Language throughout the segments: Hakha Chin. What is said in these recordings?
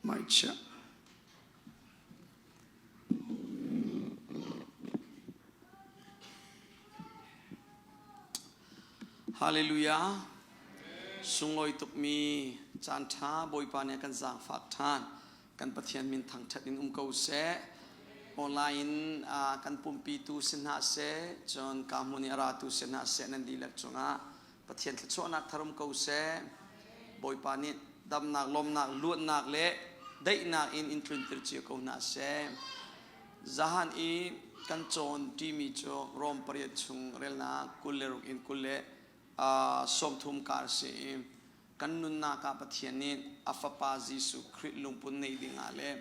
Maichiah. Hallelujah. Sunglawi tukmi caan ṭha Bawipa nih a kan zaangfak ṭhan. Kan Pathian min thangṭhat in um ko seh. Online in kan pumpitu si hna seh, cun ka hmun i a ratu si hna seh nan dihlak cungah Pathian thluachuahnak thar um ko seh. Bawipa nih damnak, lawmnak, luatnak le daihnak in in tlunter cio ko hna seh. Zahan i kan cawn ṭimi cu Rom pariat chung relnak 26 in 30 kar si i kan nunnak ah Pathian nih a Fapa Jesuh Khrih lungput neih dingah le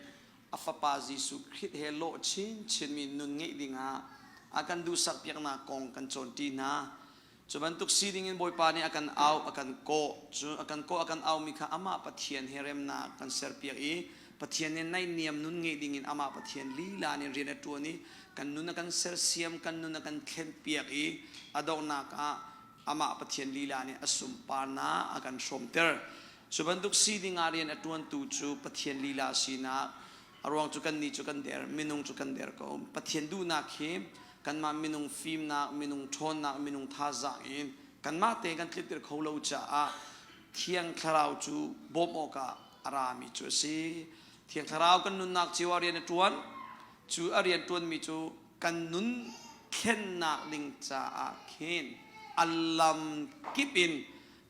a Fapa Jesuh Khrih he lawh chinchinmi nun ngeih dingah a kan duhsak piaknak kong kan cawnṭi hna. Cu bantuk si dingin Bawipa nih a kan auh, a kan kawh. Cu a kan kawh, a kan aumi kha amah Pathian he remnak kan serpiak i Pathian nih naihniam nun ngeih dingin amah Pathian lila nih rian a ṭuan i kan nun a kan sersiam, kan nun a kan thlenpiak i a donghnak ah amah Pathian lila nih a sunparnak a kan hrawmter. Cu bantuk si dingah rian a ṭuantu cu Pathian lila sinak a ruang cu kannih cu kan der, minung cu kan der ko. Pathian duhnak hi kanmah minung fimnak, minung ṭhawnnak, minung thazaang in kanmah te kan tlinter kho lo caah Thiang Thlarau cu bawmh awkah a rami cu a si. Thiang Thlarau kan nunnak cio ah rian a ṭuan. Cu a rian ṭuanmi cu kan nun thlennak ding caah khin a lam kip in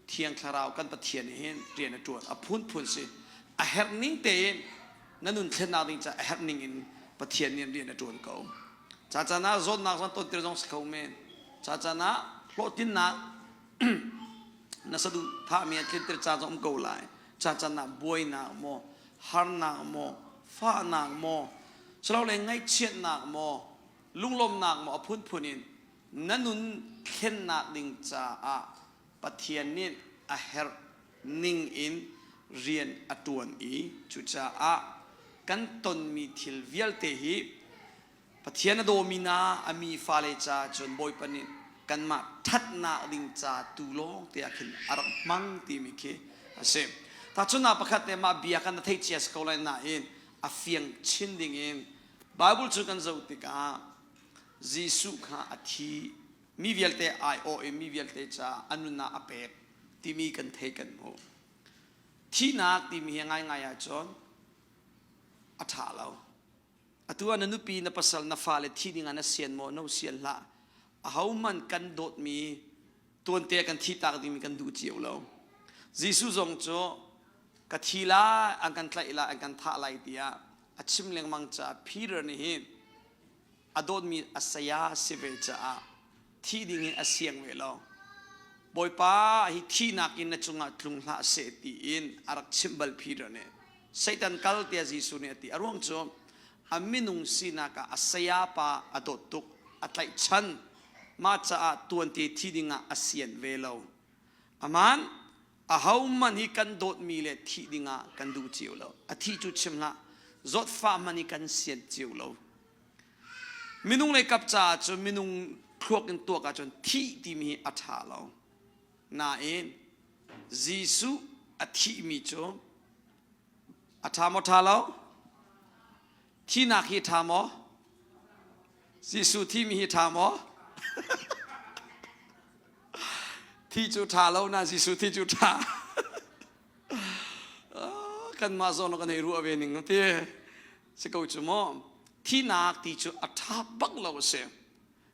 Thiang Thlarau kan Pathian nih hin rian a ṭuan. A phunphun si. A herh ning tein na nun thlennak ding caah a herh ning in Pathian nih rian a ṭuan ko. Ca caan ah zawtnak zong tontir zong si kho men. Ca caan ah hlawhtlinnak na saduhthahmi a tlinter ca zong um ko lai. Ca caan ah buainak maw, harnak maw, fahnak maw, silole ngaihchiatnak maw, lunglawmhnak maw a phunphun in na nun thlennak ding caah Pathian nih a herh ning in rian a ṭuan i cucaah kan tonmi thil vialte hi Pathian a dawmi hna a mi fale caah cun Bawipa nih kanmah ṭhatnak ding ca tu lawng te ah khin a rak hmang timi khi a si. Tahchunhnak pakhat te mah bia kan na theih cia si ko lai nain a fiang chin ding in Bible cu kan zoh tikah Jesuh kha a thi mi vialte aiawh i mi vialte caah a nunnak a pek timi kan thei kan hmuh. Thihnak timi hi ngaingai ahcun a ṭha lo. Atu ah na nupi, na pasal, na fale thi ding ah na sian maw? No sian hlah. Ahohmanh kan dawtmi tuante kan thi tak dingmi kan duh cio lo. Jesuh zong cu ka thi lai, an kan tlaih lai, an kan thah lai tiah a chim lengmang caah Peter nih hin a dawtmi a saya si ve caah thi dingin a siang ve lo. Bawipa hi thihnak in na cungah tlung hlah seh tiin a rak chimh bal Peter nih. Satan kal tiah Jesuh nih a ti. A ruang cu a minung sinak ah a saya pa a dawt tuk, a tlaihchan. Mah caah tuante thi dingah a sian ve lo. Aman ahohmanh hi kan dawtmi le thih dingah kan duh cio lo. A thih cu chim hlah. Zawtfah hmanh hi kan sian cio lo. Minung lei kap caah cun minung thluak in tuak ahcun thih timi hi a ṭha lo. Nain Jesuh a thihmi cu a ṭha maw ṭha lo? Thihnak hi ṭha maw? Jesuh thihmi hi ṭha maw? Thi cu ṭha lo na Jesuh thi cu ṭha. Kanmah zawn kan hei ruah ve ning ti. Si ko cu maw? Thihnak ti cu a ṭha bak lo a si.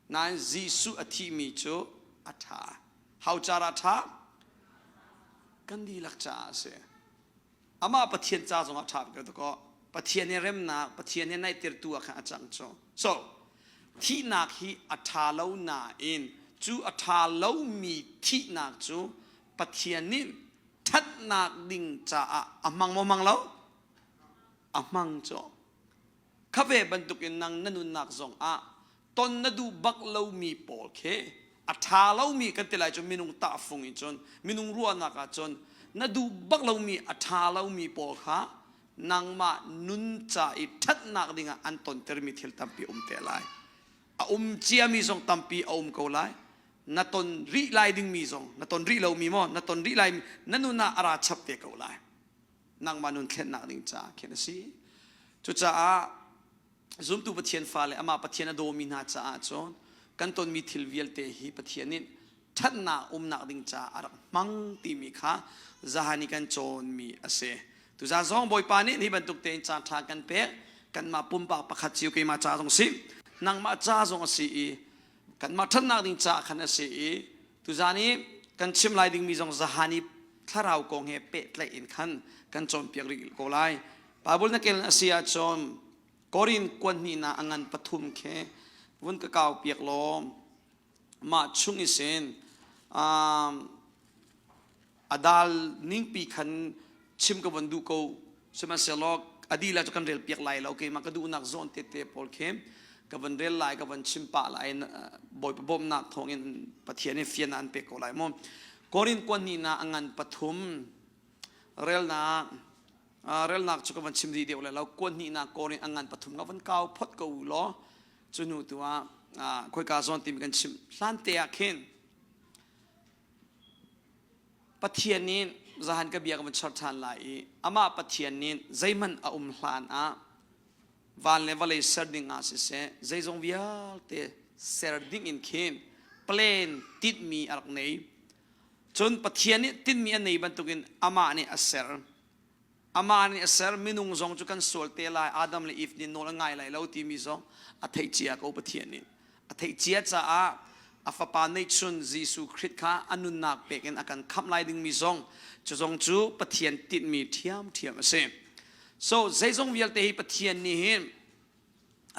Nain Jesuh a thihmi cu a ṭha. How car a ṭha? Kan dihlak caah a si. Amah Pathian ca zong a ṭha ko ko. Pathian he remnak, Pathian he naihtertu ah khan a cang cu. So, thihnak hi a ṭha lo nain cu a ṭha lomi thihnak cu Pathian nih ṭhatnak ding caah a hmang maw hmang lo? A hmang cu. Kha ve bantukin nang na nunnak zong ah ton na duh bak lomi pawl khi a ṭha lomi kan ti lai cu minung tahfung in cun minung ruahnak ah cun na duh bak lomi a ṭha lomi pawl kha nangmah nun ca i ṭhatnak dingah an tontermi thil tampi um te lai. A um ciami zong tampi a um ko lai. Na ton rih lai dingmi zong na ton rih lomi maw na ton rih lai na nun ah a ra chap te ko lai. Nangmah nun thlennak ding caah khin a si. Cucaah zumtu Pathian fale amah Pathian a dawmi hna caah cun kan tonmi thil vialte hi Pathian nih ṭhatnak umnak ding caah a rak hmang timi kha zahan i kan cawnmi a si. Tuzaan zong Bawipa nih hi bantuk tein caan ṭha kan pek kanmah pumpak pakhat cio keimah ca zong si nangmah ca zong a si i kanmah ṭhatnak ding caah khan a si i tuzaan i kan chim lai dingmi zong zahan i thlarau kong he pehtlaih in khan kan cawnpiak rih ko lai. Bible na kel a si ahcun Korin kuan hnihnak a ngan pathum khi vun ka kau piak law mah chung i sin a dal ningpi khan chim ka von duh ko sihmanhsehlaw a dila cu kan rel piak lai lo keimah ka duhnak zawn tete pawl khi ka van rel lai ka van chim pah lai bawipa bawmhnak thawngin Pathian in fian an pek ko lai mu Korin kuan hnihnak a ngan pathum relnak relnak cu ka van chim dih deuh lai lo kuan hnihnak Korin a ngan pathum ka van kau phot ko u law cu hnu tu ah khoika zawn timi kan chim hlan te ah khin Pathian nih zahan ka bia ka van char ṭhan lai i amah Pathian nih zeihmanh a um hlan ah van le vawlei ser ding ah siseh zeizong vialte ser ding in khin plan tinhmi a rak nei. Cun Pathian nih tinhmi a nei bantukin amah nih a ser. Amah nih a ser minung zong cu kan sual te lai Adam le Eve nih nawl a ngai lai lo timi zong a theih cia ko Pathian nih a theih cia caah a fapa neihchun Jesuh Khrih kha a nunnak pek in a kan khamh lai dingmi zong cu zong cu Pathian tinhmi ṭhiamṭhiam a si. So zeizong vialte hi Pathian nih hin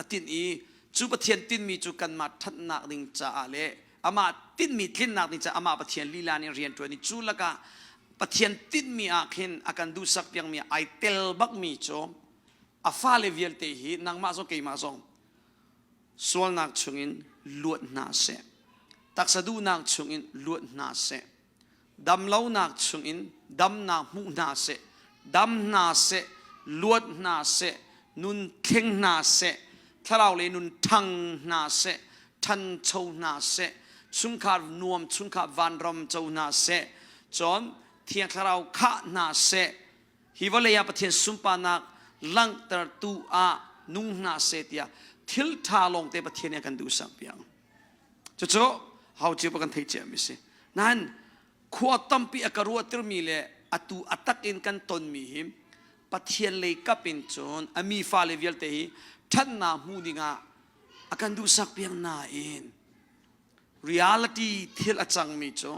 a tinh i cu Pathian tinhmi cu kanmah ṭhatnak ding caah le amah tinhmi tlinnak ding caah amah Pathian lila nih rian ṭuan i cu lakah Pathian tinhmi ah khin a kan duhsak piakmi ai tel bakmi cu a fale vialte hi nangmah zong keimah zong sualnak chungin luat hna seh taksa duhnak chungin luat hna seh damlonak chungin damnak hmuh hna seh dam hna seh luat hna seh nun thleng hna seh thlarau le nun ṭhang hna seh ṭhancho hna seh chungkhar nuam chungkhar vanram co hna seh cun thiang thlarau khah hna seh hi vawlei ah Pathian sunparnak langhtertu ah nung hna seh tiah thil ṭha lawngte Pathian nih a kan duhsak piak Cucu hau cio kan theih ciami si. Nain khua tampi a ka ruahtermi le atu a tak in kan tonmi hi Pathian lei kap in cun a mi fale vialte hi ṭhatnak hmu dingah a kan duhsak piak nain reality thil a cangmi cu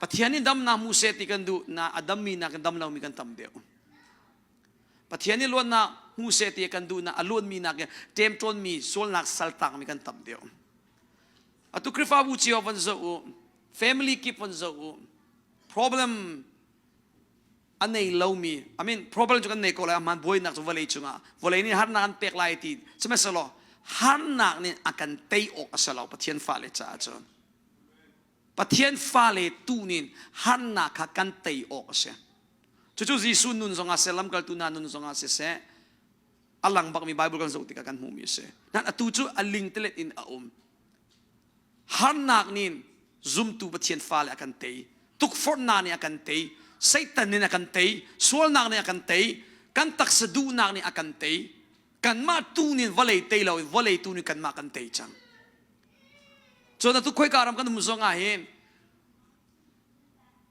Pathian nih damnak hmu seh ti kan duh na a dammi nakin dam lomi kan tam deuh. Pathian nih luatnak hmu seh ti kan duhnak a luatmi nakin ṭemṭawnmi sualnak saltakmi kan tam deuh. Atu Khrihfabu cio van zoh u, family kip van zoh u, problem a nei lomi, I mean problem cu kan nei ko lai, ahmaan buainak cu vawlei cungah, vawlei nih harnak an pek lai ti, sihmanhsehlaw harnak nih a kan tei awk a si lo Pathian fale caah cun. Pathian fale tu nih harnak kha kan tei awk a si. Cucu Jesuh nun zongah seh, lamkaltu hna nun zongah siseh, a lang bakmi Bible kan zoh tikah kan hmuhmi a si. Nan atu cu a lingtelet in a um. Harnak nih zumtu Pathian fale a kan tei. Tukforhnak nih a kan tei. Satan nih a kan tei. Sualnak nih a kan tei. Kan taksa duhnak nih a kan tei. Kanmah tu nih vawlei tei lo in vawlei tu nih kanmah kan tei cang. Cun atu khoika ram kan um zong ah hin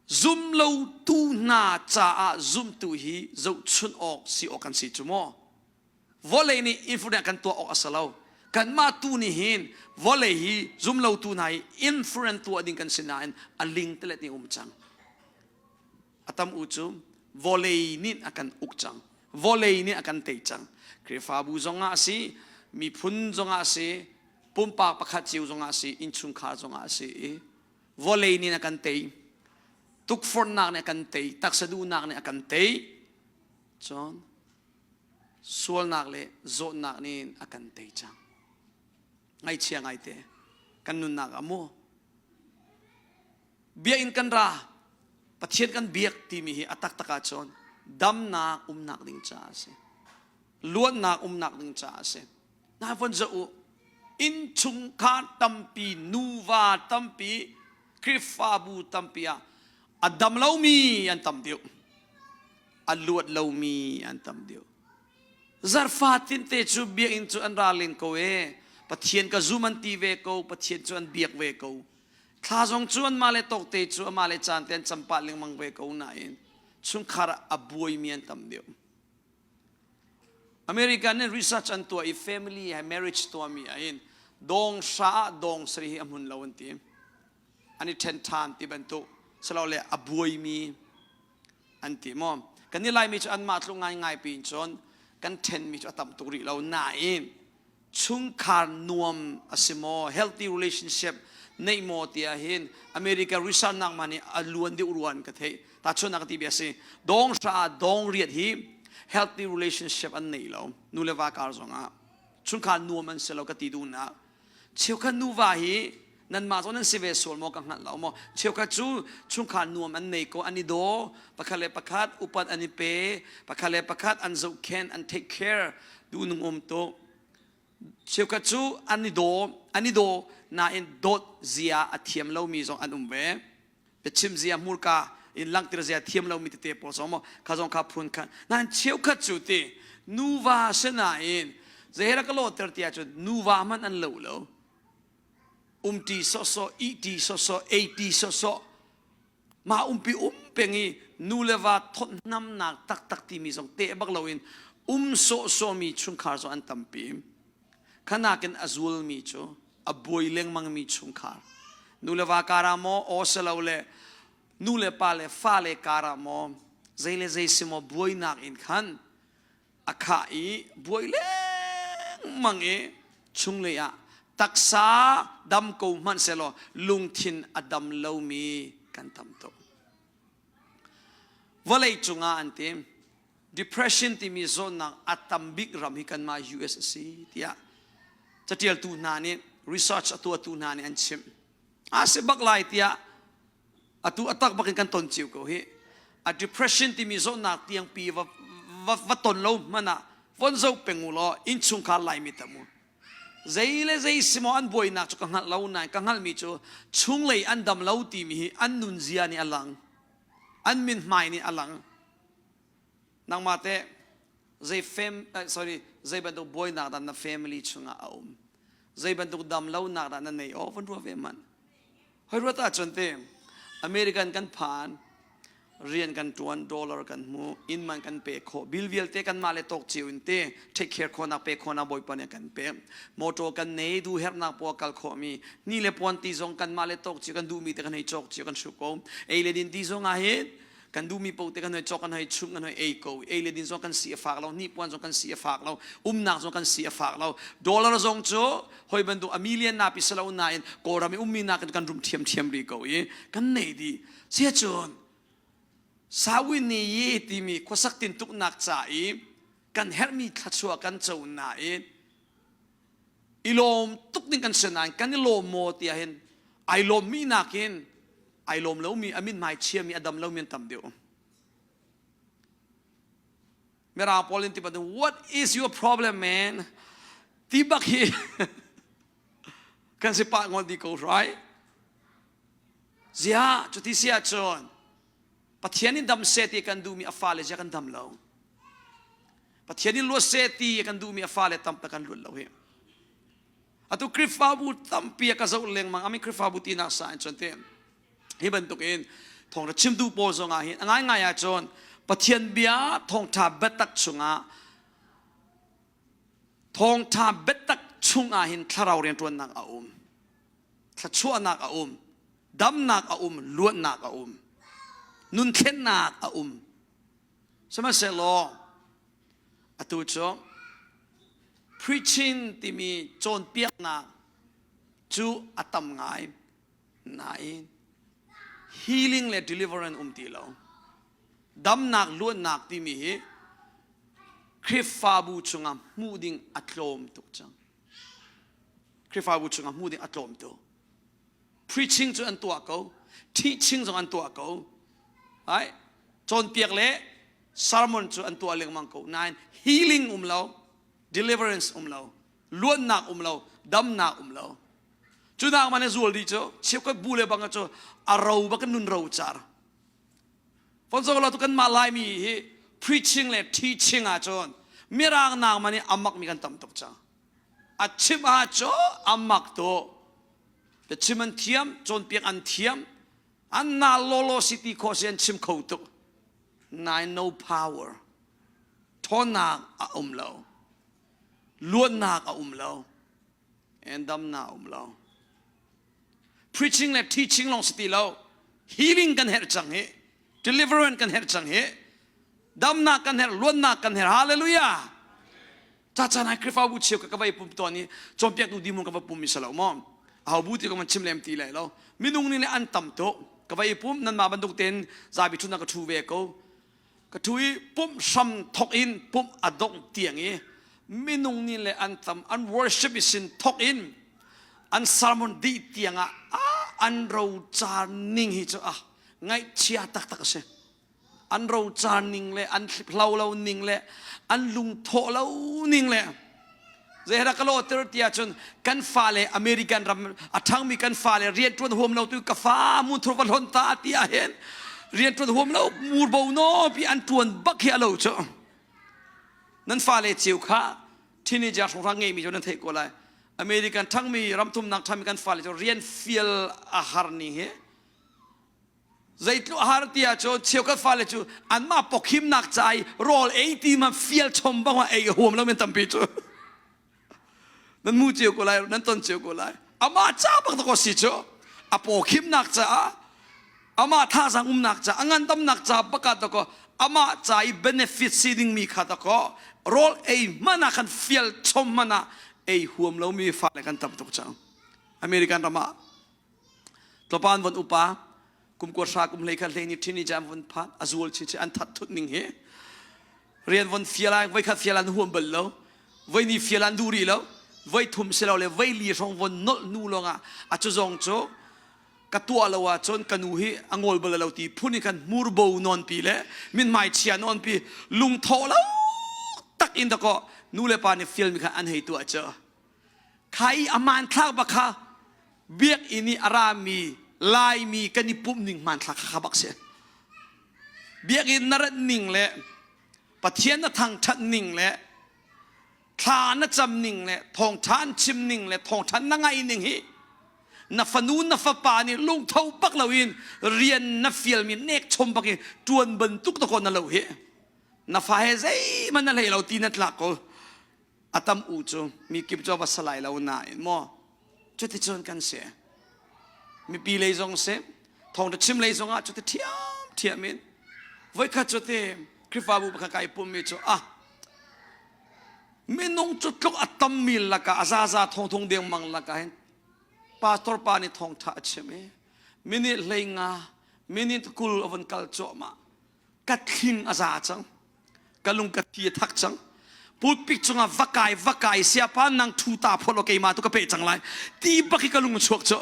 zumlotu hna caah zumtu hi zohchunh awk si awk kan si cu maw? Vawlei nih influence kan tuah awk a si lo. Kanmah tu nih hin vawlei hi zumlotu hna hi influence tuah ding kan si nain a ling telet in um cang. A tam u cu vawlei nih a kan uk cang. Vawlei nih a kan tei cang. Khrihfabu zongah a si, miphun zongah a si, pumpak pakhat cio zongah a si, innchungkhar zongah a si i vawlei nih a kan tei. Tukforhnak nih a kan tei, taksa duhnak nih a kan tei. Cun sualnak le zawtnak nih a kan tei cang. Ngaihchia ngaite kan nunnak ah mu biakinn kan ra Pathian kan biak timi hi a taktak ahcun damnak umnak ding caah a si luatnak umnak ding caah a si na von zoh u innchungkhar tampi nuva tampi Khrihfabu tampi ah a dam lomi an tam deuh. A luat lomi an tam deuh. Zarfa tinte cu biakinn cu an ra len ko e. Pathian ka zum an ti ve ko, Pathian cu an biak ve ko. Thla zong cu anmah le tawkte cu amah le caan te an cam pah lengmang ve ko nain chungkhar ah a buaimi an tam deuh. American nih research an tuah i family he marriage tuahmi ahhin dawng hra ah dawng sarih hi a hmun lo an ti. An i ṭhen ṭhan ti bantuk silole a buaimi an ti maw. Kan i Laimi cu anmah tluk ngaingai piin cun kan ṭhenmi cu a tam tuk rih lo nain chungkhar nuam a si maw healthy relationship neih maw tiah hin America research nak ma nih a luan deuh ruan ka theih tahchunhnak ka ti bia si dong hra dong riat hi healthy relationship an nei lo nu le va kar zongah chungkhar nuam an si lo ka ti duhnak cheukhat nuva hi nanmah zong nan si ve sual maw ka hngalh lo maw cheukhat cu chungkhar nuam an nei ko an i daw pakhat le pakhat upat an i pe pakhat le pakhat an zohkhenh an take care duhnung um tuk cheukhat cu an i daw an i daw nain dawt zia a thiam lomi zong an um ve biachim zia hmurka in langhter zia thiam lomi tete pawl zong maw kha zong kha phun khat nain cheukhat cu ti nuva sinain zeihera ka lawhter tiah cun nuva hmanh an lo lo umṭi sawhsawh ihṭi sawhsawh eiṭi sawhsawh mah umpi um peng i nu le va thawtnamnak taktak timi zong teh bak loin um sawhsawhmi chungkhar zong an tampi. Khanakin a zulmi cu a buai lengmangmi chungkhar. Nu le va karah maw aw silo le nu le pa le fa le karah maw zei le zei si maw buainak in khan a khah i buai lengmang i chunglei ah taksa dam ko hmanh sehlaw lungthin a dam lomi kan tam tuk. Vawlei cungah an ti depression timi zawtnak a tam bik ram hi kanmah US a si tiah catialtu hna nih research a tuahtu hna nih an chimh. A si bak lai tiah atu atak bakin kan ton cio ko hi a depression timi zawtnak tiangpi va va, va ton lo hmanh ah von zo peng u law innchungkhar laimi tam u zei le zei simaw an buainak cu ka hngalh lo nain ka hngalhmi cu chunglei an dam lo timi hi an nunzia nih a lang an min hmai nih a lang nangmah teh zei fam sorry zei bantuk buainak dah na family chungah a um zei bantuk dam lonak dah na nei aw von ruah ve man Hoi ruat ahcun te American kan phan rian kan tuan dollar kan hmu inn man kan pe khawh bill vialte kan mah le tawk cio in te take care khawhnak pe khawhnak bawipa nih kan pek motor kan nei du hernak pawl kal khawh mi ni le puan ti zong kan mah le tawk cio kan duhmi te kan hei cawk cio kan hru ko ei le din ti zong ah hin kan duhmi paoh te kan hei cawk kan hei chum kan hei ei ko ei le din zong kan si a fak lo ni puan zong kan si a fak lo umnak zong kan si a fak lo dollar zong cu hoi bantuk a million na pi salo nain kawlram i ummi nakin kan rum thiamthiam ri ko i kan nei di sia cun sawin ni yi timi khuasak tintuknak ca i kan herhmi thlachuah kan co nain i lawm tuk ding kan si nain kan i lawm maw tiah hin ai lawmmi nakin ai lawm lomi a mithmai chiami a dam lomi an tam deuh Mirang pawl in ti bantuk what is your problem man ti bak hi kan si pah ngol di ko right zia cuti si ahcun Pathian in dam seh ti kan duhmi a fale zia kan dam lo Pathian in luat seh ti kan duhmi a fale tampi kan luat lo hi atu Khrihfabu tampi a ka zoh lengmang ami Khrihfabu tinak sa in cun te hi bantuk in thawngtha chimtu pawl zong ah hin a ngaingai ahcun Pathian bia thawngtha biatak chungah thawngtha biatak chungah hin thlarau rianṭuannak a um thluachuahnak a um damnak a um luatnak a um nunthlennak a um sihmanhsehlaw atu cu preaching timi cawnpiaknak cu a tam ngai Nain healing le deliverance um ti lo. Damnak luatnak timi hi Khrihfabu chungah hmuh ding a tlawm tuk cang. Khrihfabu chungah hmuh ding a tlawm tuk. Preaching cu an tuah ko, teaching zong an tuah ko. Ai cawnpiak le sermon cu an tuah lengmang ko. Nain healing um lo, deliverance um lo, luatnak um lo, damnak um lo. Cu nak man zual dih cu cheukhat bu le bang cu a ro bak nun ro car. Fonso lo tu kan mah Laimi hi Preaching le teaching ahcun mirang nak man i a makmi kan tam tuk cang. A chim ahcun a mak tuk. Biachim an thiam, cawnpiak an thiam, an nal lawlaw si ti khawh si an chim kho tuk. Nain no power. Ṭhawnnak a um lo. Luatnak a um lo. And damnak a um lo. Preaching le teaching lawng si ti lo. Healing kan herh cang hi. Deliverance kan herh cang hi. Damnak kan herh, luatnak kan herh. Hallelujah. Ca caan ah Khrihfabu cheu ka ka vai pum tawn i cawnpiaktu dihmun ka va pum mi si lo maw? Aho bu ti ka van chim lem ti lai lo. Minung nih le an tam tuk. Ka vai pum nanmah bantuk tein zapi ṭhutnak ka ṭhu ve ko. Ka ṭhu i pumh hram thok in pumh a dongh tiang i minung nih le an tam an worship i sin thok in an sermon dih tiang ah an rocar ning hi cu ah ngaihchia taktak a si. An rocar ning le an hlo lo ning le an lungthawh lo ning le zeihra ka lawhter ti ahcun kan fale American ram a ṭhangmi kan fale rianṭuan huam lo tu ka fa munthur va hlonh ta ti ah hin rianṭuan huam lo murbo no pi an ṭuan bak hi a lo cu nan fale ceu kha teenager hrawnghrang ngeimi cu nan theih ko lai American ṭhangmi ramthumnak ṭhangmi kan fale cu rian fial a har ning hi Zeitluk har ti ahcun cheukhat fale cu anmah pawkhimnak ca i rawl ei ti ma fial chom bang ah ei a huam lo men tampi cu. Nan mu cio ko lai, nan ton cio ko lai. Amah ca bak ko si cu. A pawkhimnak caah amah thazang umnak ca a ngandamnak ca bak ah dakaw amah ca i benefit si dingmi kha dakaw rawl ei hmanh ah khan fial chom hmanh ah ei huam lomi fale kan tam tuk cang. American ram ah Tlawpan von upa kum kua hra kum hlei kha hlei ni ṭhin ni jam von phan a zual chi chi an that thut ning hi rian von fial ai voi khat fial an huam bal lo voi ni fial an duh rih lo voi thum si lo le voi li hrawng von nolh nu lawngah a cu zong cu ka tuah lo ahcun ka nu hi a ngol bal lo ti phun in khan hmurbo nawn pi le mithmai chia nawn pi lungthawh lo tak in dakaw nu le pa nih fial mi kha an hei tuah cu Kha i a hmanthlak bak kha biakinn i a rami Laimi kan i pumh ning hmanthlak kha bak si. Biakinn na rat ning le Pathian na thangṭhat ning le thla na cam ning le thawngṭha an chim ning le thawngṭha na ngaih ning hi na fanu na fapa nih lungtho bak loin rian na fialmi nek chom bak in ṭuan bantuk ta ko na lo hi na fa he zeihmanh na hlei lo ti na tlak ko A tam u cu mi kip cu a va si lai lo nain maw cuticun kan si. Mipi lei zong si, thawngṭha chim lei zongah cuti ṭhiamṭhiam in voikhat cu ti Khrihfabu pakhat kai pummi cu ah minung cu tluk a tammi lakah a zaza thongthong dengmang lakah hin pastor pa nih thawngṭha a chim i minute 15 minute 20 a vun kal cuahmah ka thling a za cang ka lung ka thi a thak cang pulpit cungah va kai va kai siapa nang thu ta phol keimah tu ka pe cang lai ti bak hi ka lung chuak cu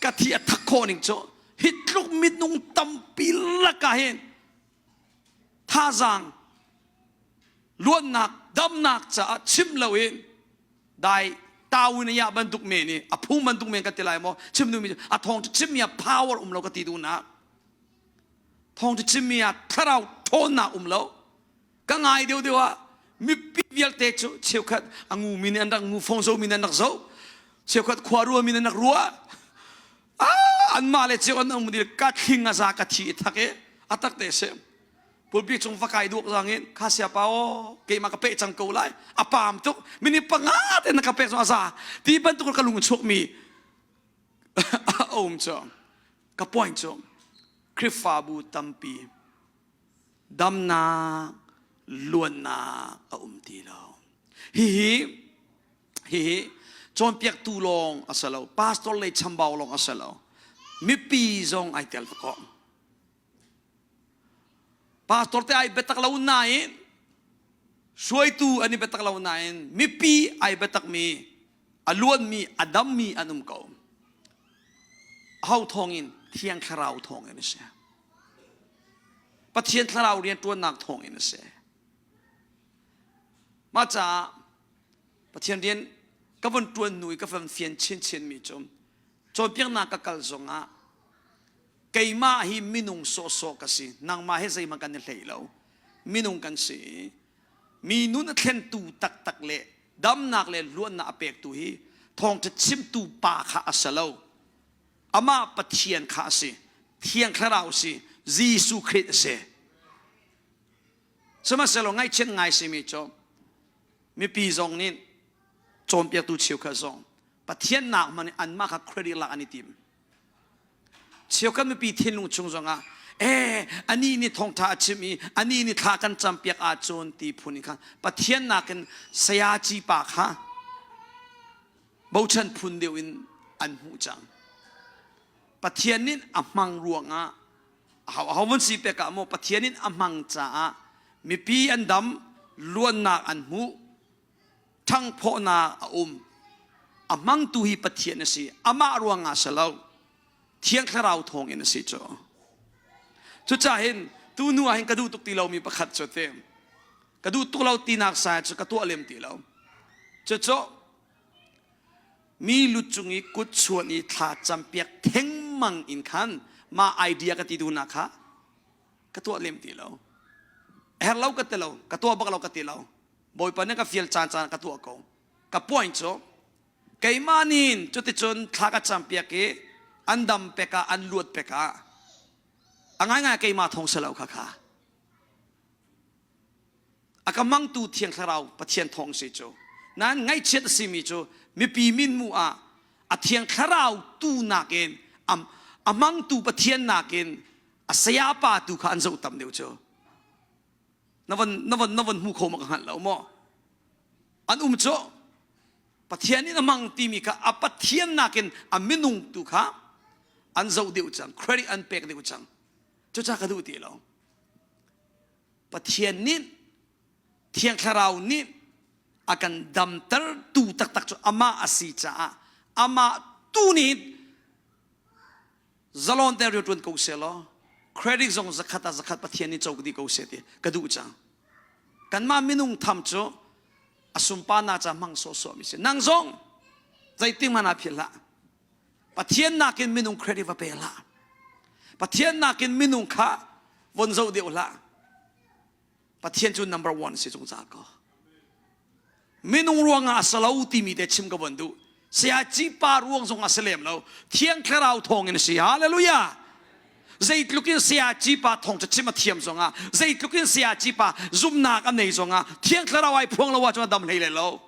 ka thi a thak khawh ning cu hi tluk minung tampi lakah hin thazaang luatnak damnak caah chim loin dai tawin ya bantuk men i a phung bantuk men ka ti lai maw chim duhmi a thawng chimmi ah power um lo ka ti duhnak Thawngṭha chimmi ah thlarau ṭhawnnak um lo. Ka ngai deuhdeuh ah mipi vialte cu cheukhat a ngumi nih an rak ngu, fongzo mi nih an rak zoh, cheukhat khua ruami nih an rak ruah. Ah, anmah le cheu an um dil ka thling a za ka thi i thak i a tak te si. Pulpi cung va kai duak zang in kha sia pa aw keimah ka peh cang ko lai a pam tuk minute panga te na ka pek zong a za ti bantuk ka lung chuak mi a um cu Ka point cu Khrihfabu tampi damnak luannak a um ti lo. Hihi hihi cawnpiaktu lawng a si lo, pastor lei chambau lawng a si lo. Mipi zong ai tel ko. Pastor te ai biatak lo nain hruaitu an i biatak lo nain mipi ai biatakmi a luanmi a dammi an um ko. Ho thawngin Thiang Thlarau thawngin a si. Pathian Thlarau rianṭuannak thawngin a si. Mah caah Pathian rian ka von ṭuan hnu i ka von fian chinchinmi cu cawnpiaknak ka kal zongah keimah hi minung sawhsawh ka si nangmah he zeihmanh kan i hlei lo. Minung kan si. Mi nun a thlentu taktak le damnak le luannak a pektu hi thawngṭha chimtu pa kha a si lo. Amah Pathian kha a si. Thiang Thlarau a si. Jesuh Khrih a si. Sihmanhsehlaw ngaihchiat ngai simi cu mipi zong nih cawnpiaktu cheukhat zong Pathian nak hmanh in anmah kha credit lak an i tim. Cheukhat mipi thinlung chung zongah eh anih nih thawngṭha a chim i anih nih thla kan campiak ahcun ti phun in khan Pathian nakin sayaci pa kha bochan phun deuh in an hmuh cang. Pathian nih a hmang ruangah aho von si pek ah maw Pathian in a hmang caah mipi an dam luannak an hmuh ṭhangphawhnak a um a hmangtu hi Pathian a si amah ruangah si lo Thiang Thlarau thawng in a si cu cucahin tu hnu ah hin ka duh tuk ti lomi pakhat cu te ka duh tuk lo tinak sai cu ka tuah lem ti lo cucu Mi lu cung i kut chuan i thla campiak thengmang in khan mah idea ka ti duhnak kha ka tuah lem ti lo. Her lo ka ti lo, ka tuah bak lo ka ti lo. Bawipa nih ka fial caan caan ka tuah ko. Ka point cu keimah nin cuticun thla ka campiak i an dam pek ah an luat pek ah a ngaingai keimah thong si lo kha kha. A ka mangtu Thiang Thlarau Pathian thawng si cu. Nain ngaihchiat a simi cu mipi min mu ah a Thiang Thlarau tu nakin a mangtu Pathian nakin a sayapa tu kha an zoh tam deuh cu. Na von na von na von hmu kho ma ka hngalh lo maw? An um cu Pathian in a mang timi kha a Pathian nakin a minung tu kha an zoh deuh cang, credit an pek deuh cang. Cucaah ka duh ti lo. Pathian nih Thiang Thlarau nih a kan damtertu taktak cu amah a si caah amah tu nih zalon te rian ṭuan ko seh law credit zong zakhat ah zakhat Pathian nih co dih ko seh ti ka duh cang. Kanmah minung tham cu a sunparnak ca hmang sawhsawh mi si. Nang zong zeitik hmanh ah philh hlah. Pathian nakin minung credit va pe hlah. Pathian nakin minung kha von zoh deuh hlah. Pathian cu number one si zungzal ko. Minung ruangah a si lo timi te chim ka von duh. Saya pa ruang zong a si lem lo. Thiang Thlarau thawng in a si. Hallelujah. Zeitluk in saya pa thawng cu chim a thiam zongah, zeitluk in saya pa zumnak a nei zongah, Thiang Thlarau ai phuang lo ahcun a dam hlei le lo.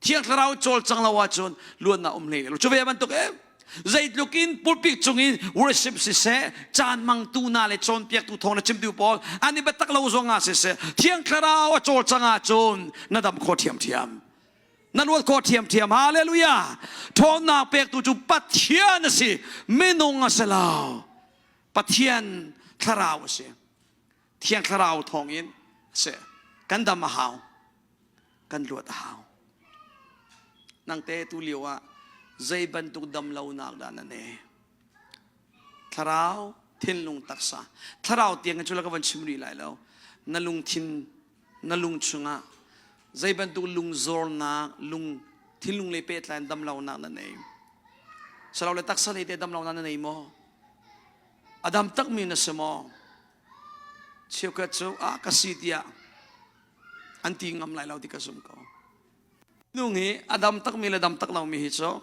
Thiang Thlarau cawlcang lo ahcun luatnak um hlei lo. Cu ve bantuk em zeitluk in pulpit cung in worship siseh caan mangtu na le cawnpiaktu thawng na chimtu pawl an i biatak lo zong ah siseh Thiang Thlarau a cawlcang ahcun na dam kho ṭhiamṭhiam na luat kho ṭhiamṭhiam hallelujah ṭhawnnak pektu cu Pathian a si minung a si lo Pathian Thlarau a si Thiang Thlarau thawngin a si kan dam a hau kan luat a hau. Nangte tu lio ah zei bantuk dam lonak dah na nei? Thlarau, thinlung, taksa. Thlarau tiang cu la ka van chim rih lai lo. Na lungthin, na lung chungah zei bantuk lungzornak, lung thinlung le pehtlai in dam lonak na nei? Salo le taksa lei te dam lonak na nei maw? A dam takmi na si maw? Cheukhat cu ah ka si tiah an ti ngam lai lo ti ka zum ko. Nung hi a dam takmi le dam tak lomi hi cu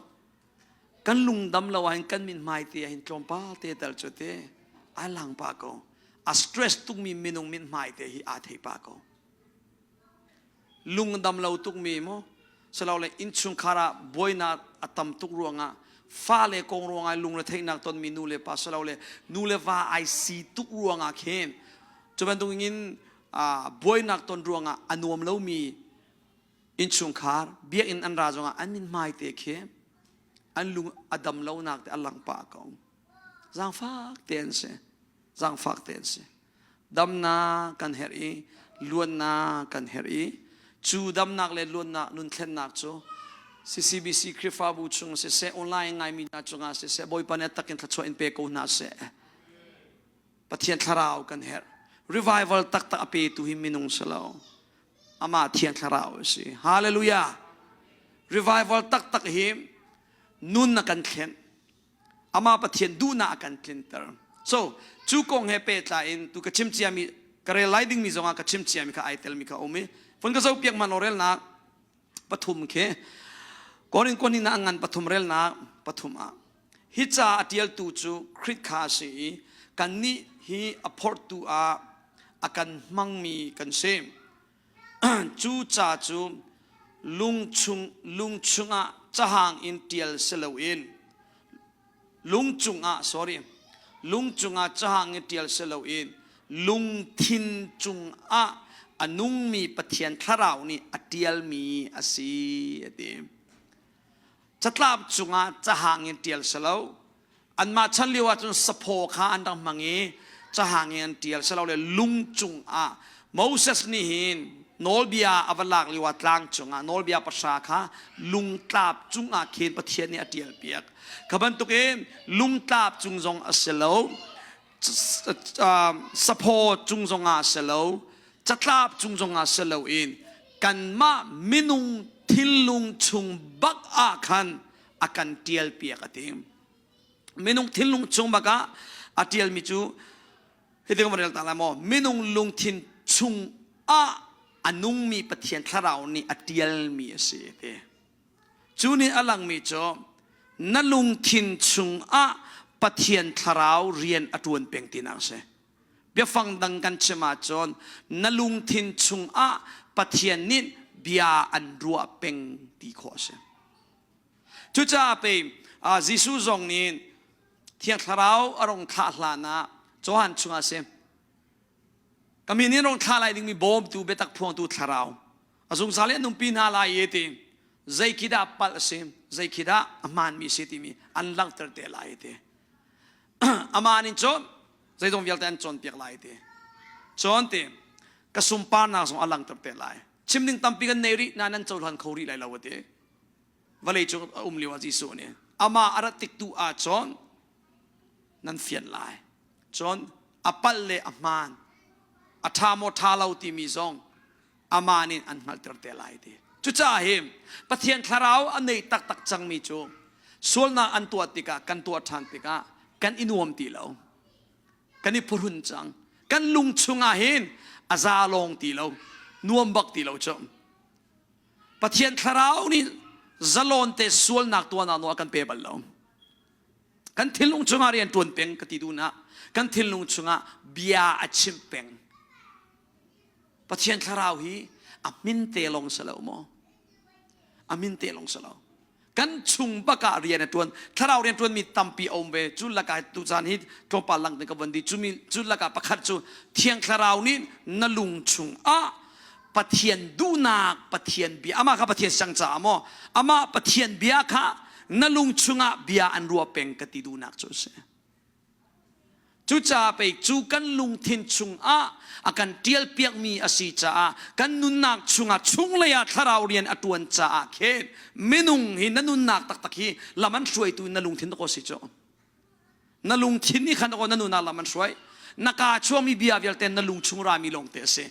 kan lung dam lo ahhin kan min hmai te ahhin tlawmpal te tal cu te ai lang pah ko. A stress tukmi minung min hmai te hi aa thei pah ko. Lung dam lo tukmi mu silole innchungkhar ah buainak a tam tuk ruangah fale kong ruangah lungretheihnak tonmi nu le pa silole nu le va ai si tuk ruangah khin cu bantuk in buainak ton ruangah a nuam lomi innchungkhar biakinn an ra zongah an mithmai te khi an lung a dam lonak te a lang pah ko zaangfak te an si zaangfak te an si damnak kan herh i luannak kan herh i cu damnak le luannak nunthlennak cu CCBC Khrihfabu chung siseh online ngaimi hna cungah siseh Bawipa nih a takin thluachuah in pe ko hna seh Pathian thlarau kan herh. Revival taktak a petu hi minung si lo. Amah Thiang Thlarau a si. Hallelujah. Revival taktak hi nun a kan thlen. Amah Pathian duhnak a kan tlinter. So, cu kong he pehtlai in tu ka chim ciami Ka rel lai dingmi zongah ka chim ciami kha ai telmi kha a um i fun ka zohpiak hmanh law relnak pathum khi Korin kuan na ngan pathum relnak pathum ah hi ca a tialtu cu Khrih kha a si i kannih hi a phorhtu ah a kan hmangmi kan si. Cu ca cu lungchung lung chungah cahang in ṭial si loin lung cungah sorry lung cungah cahang in ṭial si loin lungthin cungah a nungmi Pathian thlarau nih a ṭialmi a si a ti. Catlap cungah cahang in ṭial si lo anmah chan lio ahcun saphaw kha an rak hmang i cahang in an ṭial silole lung cungah Moses nih hin nawlbia a va lak lio ah tlang cungah nawlbia pahra kha lungtlap cungah khin Pathian nih a ṭial piak kha bantukin lungtlap cung zong a si lo saphaw cung zongah a si lo catlap cung zongah si loin kanmah minung thinlung chung bak ah khan a kan ṭial piak a ti. Minung thinlung chung bak ah a ṭialmi cu hitin kan rel ta lai maw minung lungthin chung ah a nungmi Pathian thlarau nih a ṭialmi a si ti. Cu nih a langmi cu na lungthin chung ah Pathian thlarau rian a ṭuan peng tinak a si. Biafang dang kan chim ahcun na lungthin chung ah Pathian nih bia an ruah peng ti khawh a si. Cucaah pei Jesuh zong nih Thiang Thlarau a rung thlah hlan ah Johan chungah a si. Ka min in rung thlah lai dingmi bawmtu biatak phuangtu Thlarau a zungzal in an umpi hna lai i ti zei khi dah palh a si zei khi dah a hmaanmi a si timi an langhter te lai ti amah nih cun zeizong vialte an cawnpiak lai ti cun ti ka sunparnak zong a langhter te lai chim ding tampi kan nei rih na nan cohlan kho rih lai lo a ti vawlei cung a um lio ah Jesuh nih amah a rat tik tu ah cun nan fian lai cun a palh le a hmaan a ṭha maw ṭha lo timi zong amah nih an hngalhter te lai ti cucaah hi Pathian thlarau a nei taktak cangmi cu sualnak an tuah tikah kan tuah ṭhan tikah kan i nuam ti lo kan i phuhrun cang kan lung chungah hin a za lawng ti lo nuam bak ti lo cu Pathian thlarau nih zalon te sualnak tuahnak nawl a kan pe bal lo. Kan thinlung chungah rian ṭuan peng ka ti duhnak kan thinlung chungah bia a chimh peng. Pathian thlarau hi a min te lawng si lo maw? A min te lawng si lo. Kan chung bak ah rian a ṭuan. Thlarau rian ṭuanmi tampi a um ve. Cu lakah tucaan hi tlawmpal lang ka von di. Cumi cu lakah pakhat cu Thiang Thlarau nih na lung chungah Pathian duhnak, Pathian bia, amah kha Pathian sang caah maw, amah Pathian bia kha na lung chungah bia an ruah peng ka ti duhnak cu a si. Cucaah pei cu kan lungthin chungah a kan ṭialpiakmi a si caah kan nunnak chungah chunglei ah thlarau rian a ṭuan caah khin minung hi na nunnak taktak hi lam an hruaitu na lungthin dawkaw si cu. Na lungthin nih khan dawkaw na nunnak lam an hruai. Na kaa chuakmi bia vialte na lung chung rami lawngte a si.